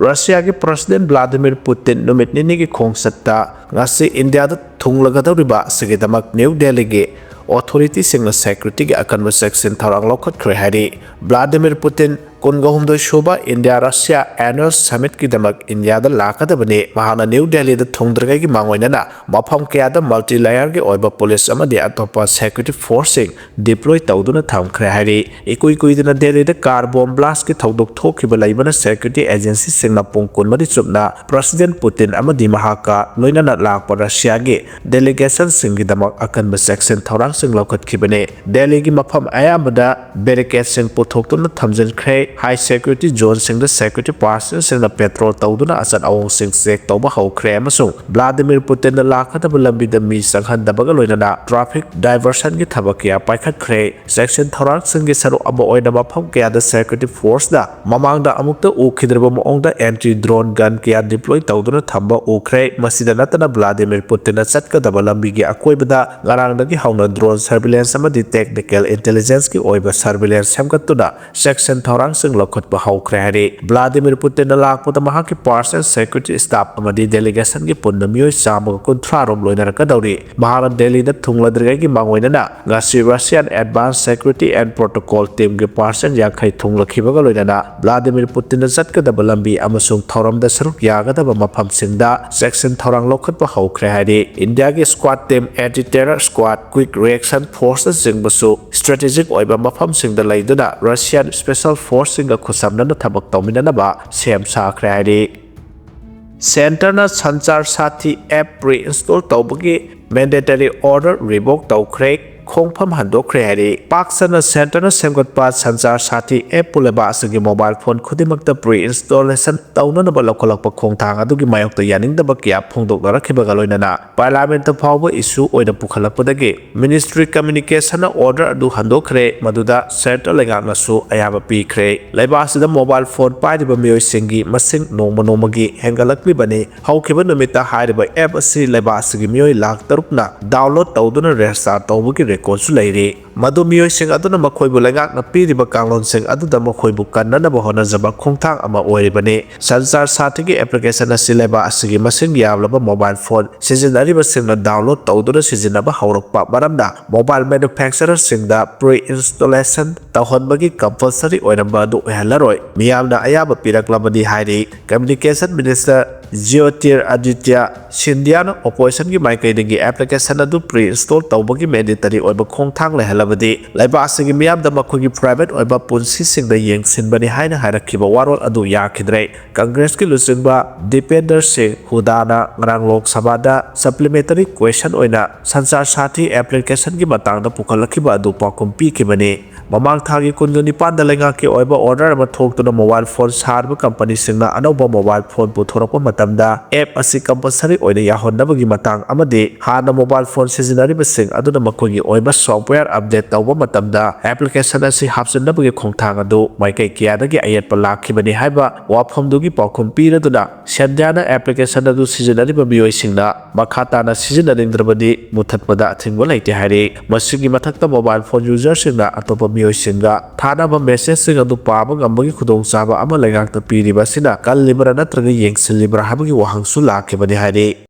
ꯔꯁꯤꯌꯥꯒꯤ ꯄ꯭ꯔꯁꯤꯗꯦꯟ ꯚ꯭ꯂꯥꯗꯤꯃꯤꯔ ꯄꯨꯇꯤꯟ ꯅꯨꯃꯤꯠ ꯅꯤꯅꯤꯒꯤ ꯈꯣꯡꯆꯠꯇ ꯉꯁꯤ ꯏꯟꯗꯤꯌꯥꯗ ꯊꯨꯡꯂꯒꯗꯧꯔꯤꯕ ꯑꯁꯤꯒꯤꯗꯃꯛ ꯅ꯭ꯌꯨ ꯗꯦꯜꯂꯤꯒꯤ ꯑꯣꯊꯣꯔꯤꯇꯤꯁꯤꯡꯅ ꯁꯦꯀ꯭ꯌꯨꯔꯤꯇꯤꯒꯤ ꯑꯀꯟꯕ ꯆꯦꯛꯁꯤꯟ ꯊꯧꯔꯥꯡ ꯂꯧꯈꯠꯈ꯭ꯔꯦ ꯍꯥꯏꯔꯤ꯫ ꯚ꯭ꯂꯥꯗꯤꯃꯤꯔ ꯄꯨꯇꯤꯟ ꯀꯨꯟꯒ ꯍꯨꯝꯗꯣꯏ ꯁꯨꯕ ꯏꯟꯗꯤꯌꯥ ꯔꯁꯤꯌꯥ ꯑꯦꯅꯨꯑꯦꯜ ꯁꯃꯤꯠꯀꯤꯗꯃꯛ ꯏꯟꯗꯤꯌꯥꯗ ꯂꯥꯛꯀꯗꯕꯅꯤ꯫ ꯃꯍꯥꯛꯅ ꯅ꯭ꯌꯨ ꯗꯦꯜꯂꯤꯗ ꯊꯨꯡꯗ꯭ꯔꯤꯉꯩꯒꯤ ꯃꯥꯡꯑꯣꯏꯅꯅ ꯃꯐꯝ ꯀꯌꯥꯗ ꯃꯜꯇꯤ ꯂꯦꯌꯔꯒꯤ ꯑꯣꯏꯕ ꯄꯨꯂꯤꯁ ꯑꯃꯗꯤ ꯑꯇꯣꯞꯄ ꯁꯦꯀ꯭ꯌꯨꯔꯤꯇꯤ ꯐꯣꯔꯁꯁꯤꯡ ꯗꯤꯄ꯭ꯂꯣꯏ ꯇꯧꯗꯨꯅ ꯊꯝꯈ꯭ꯔꯦ ꯍꯥꯏꯔꯤ꯫ ꯏꯀꯨꯏ ꯀꯨꯏꯗꯅ ꯗꯦꯜꯂꯤꯗ ꯀꯥꯔ ꯕꯣꯝ ꯕ꯭ꯂꯥꯁꯀꯤ ꯊꯧꯗꯣꯛ ꯊꯣꯛꯈꯤꯕ ꯂꯩꯕꯅ ꯁꯦꯀ꯭ꯌꯨꯔꯤꯇꯤ ꯑꯦꯖꯦꯟꯁꯤꯁꯤꯡꯅ ꯄꯨꯡ ꯀꯨꯟꯃꯔꯤ ꯆꯨꯞꯅ ꯄ꯭ꯔꯁꯤꯗꯦꯟ ꯄꯨꯇꯤꯟ ꯑꯃꯗꯤ ꯃꯍꯥꯛꯀ ꯂꯣꯏꯅꯅ ꯂꯥꯛꯄ ꯔꯁꯤꯌꯥꯒꯤ ꯗꯦꯂꯤꯒꯦꯁꯟꯁꯤꯡꯒꯤꯗꯃꯛ ꯑꯀꯟꯕ ꯆꯦꯛꯁꯤꯟ ꯊꯧꯔꯥꯡꯁꯤꯡ ꯂꯧꯈꯠꯈꯤꯕꯅꯤ꯫ ꯗꯦꯜꯂꯤꯒꯤ ꯃꯐꯝ ꯑꯌꯥꯝꯕꯗ ꯕꯦꯔꯤꯀꯦꯗꯁꯤꯡ ꯄꯨꯊꯣꯛꯇꯨꯅ ꯊꯝꯖꯤꯟꯈ꯭ꯔꯦ꯫ High security zoneꯁꯤꯡꯗ security personnelꯁꯤꯡꯅ patrol ꯇꯧꯗꯨꯅ ꯑꯆꯠ ꯑꯋꯣꯡꯁꯤꯡ check ꯇꯧꯕ ꯍꯧꯈ꯭ꯔꯦ ꯑꯃꯁꯨꯡ ꯚ꯭ꯂꯥꯗꯤꯃꯤꯔ ꯄꯨꯇꯤꯟꯅ ꯂꯥꯛꯀꯗꯕ ꯂꯝꯕꯤꯗ ꯃꯤ ꯆꯪꯍꯟꯗꯕꯒ ꯂꯣꯏꯅꯅ traffic diversionꯒꯤ ꯊꯕꯛ ꯀꯌꯥ ꯄꯥꯏꯈꯠꯈ꯭ꯔꯦ꯫ Checking ꯊꯧꯔꯥꯡꯁꯤꯡꯒꯤ ꯁꯔꯨꯛ ꯑꯃ ꯑꯣꯏꯅ ꯃꯐꯝ ꯀꯌꯥꯗ security forceꯅ ꯃꯃꯥꯡꯗ ꯑꯃꯨꯛꯇ ꯎꯈꯤꯗ꯭ꯔꯤꯕ ꯃꯑꯣꯡꯗ anti drone gun ꯀꯌꯥ deploy ꯇꯧꯗꯨꯅ ꯊꯝꯕ ꯎꯈ꯭ꯔꯦ꯫ ꯃꯁꯤꯗ ꯅꯠꯇꯅ ꯚ꯭ꯂꯥꯗꯤꯃꯤꯔ ꯄꯨꯇꯤꯟꯅ ꯆꯠꯀꯗꯕ ꯂꯝꯕꯤꯒꯤ ꯑꯀꯣꯏꯕꯗ ꯉꯔꯥꯡꯗꯒꯤ ꯍꯧꯅ drone surveillance ꯑꯃꯗꯤ technical intelligenceꯀꯤ ꯑꯣꯏꯕ surveillance ꯁꯦꯝꯒꯠꯇꯨꯅ checking ꯊꯧꯔꯥꯡꯁꯤꯡ ꯂꯧꯈꯠꯄ ꯍꯧꯈ꯭ꯔꯦ ꯍꯥꯏꯔꯤ꯫ ꯚ꯭ꯂꯥꯗꯤꯃꯤꯔ ꯄꯨꯇꯤꯟꯅ ꯂꯥꯛꯄꯗ ꯃꯍꯥꯛꯀꯤ personal security staff ꯑꯃꯗꯤ delegationꯒꯤ ꯄꯨꯟꯅ ꯃꯤꯑꯣꯏ ꯆꯥꯝꯃꯒ ꯀꯨꯟꯊ꯭ꯔꯥ ꯔꯣꯝ ꯂꯣꯏꯅꯔꯛꯀꯗꯧꯔꯤ꯫ ꯃꯍꯥꯛꯅ ꯗꯦꯜꯂꯤꯗ ꯊꯨꯡꯂꯗ꯭ꯔꯤꯉꯩꯒꯤ ꯃꯥꯡꯑꯣꯏꯅꯅ ꯉꯁꯤ Russian Advanced Security and Protocol teamꯒꯤ personnel ꯌꯥꯡꯈꯩ ꯊꯨꯡꯂꯈꯤꯕꯒ ꯂꯣꯏꯅꯅ ꯚ꯭ꯂꯥꯗꯤꯃꯤꯔ ꯄꯨꯇꯤꯟꯅ ꯆꯠꯀꯗꯕ ꯂꯝꯕꯤ ꯑꯃꯁꯨꯡ ꯊꯧꯔꯝꯗ ꯁꯔꯨꯛ ꯌꯥꯒꯗꯕ ꯃꯐꯝꯁꯤꯡꯗ checking ꯊꯧꯔꯥꯡ ꯂꯧꯈꯠꯄ ꯍꯧꯈ꯭ꯔꯦ ꯍꯥꯏꯔꯤ꯫ ꯏꯟꯗꯤꯌꯥꯒꯤ squad team, anti terror squad, quick reaction forceꯅꯆꯤꯡꯕꯁꯨ strategic ꯑꯣꯏꯕ ꯃꯐꯝꯁꯤꯡꯗ ꯂꯩꯗꯨꯅ Russian special forceꯁꯤꯡꯒ ꯈꯨꯠꯁꯝꯅꯅ ꯊꯕꯛ ꯇꯧꯃꯤꯟꯅꯅꯕ ꯁꯦꯝ ꯁꯥꯈ꯭ꯔꯦ ꯍꯥꯏꯔꯤ꯫ Centreꯅ Sanchar Saathi app pre-install ꯇꯧꯕꯒꯤ mandatory order revoke ꯇꯧꯈ꯭ꯔꯦ, ꯈꯣꯡꯐꯝ ꯍꯟꯗꯣꯛꯈ꯭ꯔꯦ ꯍꯥꯏꯔꯤ꯫ ꯄꯥꯛ ꯁꯟꯅ Centreꯅ ꯁꯦꯝꯒꯠꯄ Sanchar Saathi appꯄꯨ ꯂꯩꯕꯥꯛ ꯑꯁꯤꯒꯤ mobile phone ꯈꯨꯗꯤꯡꯃꯛꯇ pre-installation ꯇꯧꯅꯅꯕ ꯂꯧꯈꯠꯂꯛꯄ ꯈꯣꯡꯊꯥꯡ ꯑꯗꯨꯒꯤ ꯃꯥꯌꯣꯛꯇ ꯌꯥꯅꯤꯡꯗꯕ ꯀꯌꯥ ꯐꯣꯡꯗꯣꯛꯅꯔꯛꯈꯤꯕꯒ ꯂꯣꯏꯅꯅ Parliamentꯇ ꯐꯥꯎꯕ issue ꯑꯣꯏꯅ ꯄꯨꯈꯠꯂꯛꯄꯗꯒꯤ Ministry Communicationꯅ order ꯑꯗꯨ ꯍꯟꯗꯣꯛꯈ꯭ꯔꯦ, ꯃꯗꯨꯗ Centre ꯂꯩꯉꯥꯛꯅꯁꯨ ꯑꯌꯥꯕ ꯄꯤꯈ꯭ꯔꯦ꯫ ꯂꯩꯕꯥꯛ ꯑꯁꯤꯗ mobile phone ꯄꯥꯏꯔꯤꯕ ꯃꯤꯑꯣꯏꯁꯤꯡꯒꯤ ꯃꯁꯤꯡ ꯅꯣꯡꯃ ꯅꯣꯡꯃꯒꯤ ꯍꯦꯟꯒꯠꯂꯛꯂꯤꯕꯅꯤ꯫ ꯍꯧꯈꯤꯕ ꯅꯨꯃꯤꯠꯇ ꯍꯥꯏꯔꯤꯕ app ꯑꯁꯤ ꯂꯩꯕꯥꯛ ꯑꯁꯤꯒꯤ ꯃꯤꯑꯣꯏ ꯂꯥꯈ ꯇꯔꯨꯛꯅ download ꯇꯧꯗꯨꯅ register ꯇꯧꯕꯒꯤ recordꯁꯨ ꯂꯩꯔꯤ꯫ ꯃꯗꯨ ꯃꯤꯑꯣꯏꯁꯤꯡ ꯑꯗꯨꯅ ꯃꯈꯣꯏꯕꯨ ꯂꯩꯉꯥꯛꯅ ꯄꯤꯔꯤꯕ ꯀꯥꯡꯂꯣꯟꯁꯤꯡ ꯑꯗꯨꯗ ꯃꯈꯣꯏꯕꯨ ꯀꯟꯅꯅꯕ ꯍꯣꯠꯅꯖꯕ ꯈꯣꯡꯊꯥꯡ ꯑꯃ ꯑꯣꯏꯔꯤꯕꯅꯤ꯫ Sanchar Saathꯤꯒꯤ application ꯑꯁꯤ ꯂꯩꯕꯥꯛ ꯑꯁꯤꯒꯤ ꯃꯁꯤꯡ ꯌꯥꯝꯂꯕ mobile phone ꯁꯤꯖꯤꯟꯅꯔꯤꯕꯁꯤꯡꯅ download ꯇꯧꯗꯨꯅ ꯁꯤꯖꯤꯟꯅꯕ ꯍꯧꯔꯛꯄ ꯃꯔꯝꯅ mobile manufacturerꯁꯤꯡꯗ pre-installation ꯇꯧꯍꯟꯕꯒꯤ compulsory ꯑꯣꯏꯔꯝꯕ ꯑꯗꯨ ꯑꯣꯏꯍꯜꯂꯔꯣꯏ꯫ ꯃꯤꯌꯥꯝꯅ ꯑꯌꯥꯕ ꯄꯤꯔꯛꯂꯕꯗꯤ ꯍꯥꯏꯔꯤ꯫ Communication Minister Jyotiraditya Scindiaꯅ oppositionꯒꯤ ꯃꯥꯏꯀꯩꯗꯒꯤ application ꯑꯗꯨ pre-install ꯇꯧꯕꯒꯤ mandatory ꯑꯣꯏꯕ ꯈꯣꯡꯊꯥꯡ ꯂꯩꯍꯜꯂꯕꯗꯤ ꯂꯩꯕꯥꯛ ꯑꯁꯤꯒꯤ ꯃꯤꯌꯥꯝꯗ ꯃꯈꯣꯏꯒꯤ private ꯑꯣꯏꯕ ꯄꯨꯟꯁꯤꯁꯤꯡꯗ ꯌꯦꯡꯁꯤꯟꯕꯅꯤ ꯍꯥꯏꯅ ꯍꯥꯏꯔꯛꯈꯤꯕ ꯋꯥꯔꯣꯜ ꯑꯗꯨ ꯌꯥꯈꯤꯗ꯭ꯔꯦ꯫ Congressꯀꯤ ꯂꯨꯆꯤꯡꯕ Dipender Singh Hoodaꯅ ꯉꯔꯥꯡ Lok Sabhaꯗ supplementary question ꯑꯣꯏꯅ Sanchar Saathi applicationꯒꯤ ꯃꯇꯥꯡꯗ ꯄꯨꯈꯠꯂꯛꯈꯤꯕ ꯑꯗꯨ ꯄꯥꯎꯈꯨꯝ ꯄꯤꯈꯤꯕꯅꯤ꯫ ꯃꯃꯥꯡ ꯊꯥꯒꯤ ꯀꯨꯟꯒ ꯅꯤꯄꯥꯟꯗ ꯂꯩꯉꯥꯛꯀꯤ ꯑꯣꯏꯕ order ꯑꯃ ꯊꯣꯛꯇꯨꯅ mobile phone ꯁꯥꯔꯤꯕ company ꯁꯤꯡꯅ ꯑꯅꯧꯕ mobile phone ꯄꯨꯊꯣꯔꯛꯄ ꯃꯇꯝꯗ app ꯑꯁꯤ compulsory ꯑꯣꯏꯅ ꯌꯥꯍꯟꯅꯕꯒꯤ ꯃꯇꯥꯡ ꯑꯃꯗꯤ ꯍꯥꯟꯅ mobile phone ꯁꯤꯖꯤꯟꯅꯔꯤꯕꯁꯤꯡ ꯑꯗꯨꯅ ꯃꯈꯣꯏꯒꯤ ꯑꯣꯏꯕ software update ꯇꯧꯕ ꯃꯇꯝꯗ application ꯑꯁꯤ ꯍꯥꯞꯆꯤꯟꯅꯕꯒꯤ ꯈꯣꯡꯊꯥꯡ ꯑꯗꯨ ꯃꯥꯏꯀꯩ ꯀꯌꯥꯗꯒꯤ ꯑꯌꯦꯠꯄ ꯂꯥꯛꯈꯤꯕꯅꯤ ꯍꯥꯏꯕ ꯋꯥꯐꯝꯗꯨꯒꯤ ꯄꯥꯎꯈꯨꯝ ꯄꯤꯔꯗꯨꯅ, ꯁꯟꯙ꯭ꯌꯥꯅ application ꯑꯗꯨ ꯁꯤꯖꯤꯟꯅꯔꯤꯕ ꯃꯤꯑꯣꯏꯁꯤꯡꯅ ꯃꯈꯥ ꯇꯥꯅ ꯁꯤꯖꯤꯟꯅꯅꯤꯡꯗ꯭ꯔꯕꯗꯤ ꯃꯨꯊꯠꯄꯗ ꯑꯊꯤꯡꯕ ꯂꯩꯇꯦ ꯍꯥꯏꯔꯤ꯫ ꯃꯁꯤꯒꯤ ꯃꯊꯛꯇ, mobile phone user ꯁꯤꯡꯅ ꯑꯇꯣꯞꯄ ꯃꯤꯑꯣꯏꯁꯤꯡꯒ ꯊꯥꯅꯕ message ꯁꯤꯡ ꯑꯗꯨ ꯄꯥꯕ ꯉꯝꯕꯒꯤ ꯈꯨꯗꯣꯡꯆꯥꯕ ꯑꯃ ꯂꯩꯉꯥꯛꯅ ꯄꯤꯔꯤꯕ ꯑꯁꯤꯅ ꯀꯜꯂꯤꯕ꯭ꯔꯥ ꯅꯠꯇ꯭ꯔꯒ ꯌꯦꯡꯁꯤꯜꯂꯤꯕ꯭ꯔꯥ ꯍꯥꯏꯕꯒꯤ ꯋꯥꯍꯪꯁꯨ ꯂꯥꯛꯈꯤꯕꯅꯤ ꯍꯥꯏꯔꯤ꯫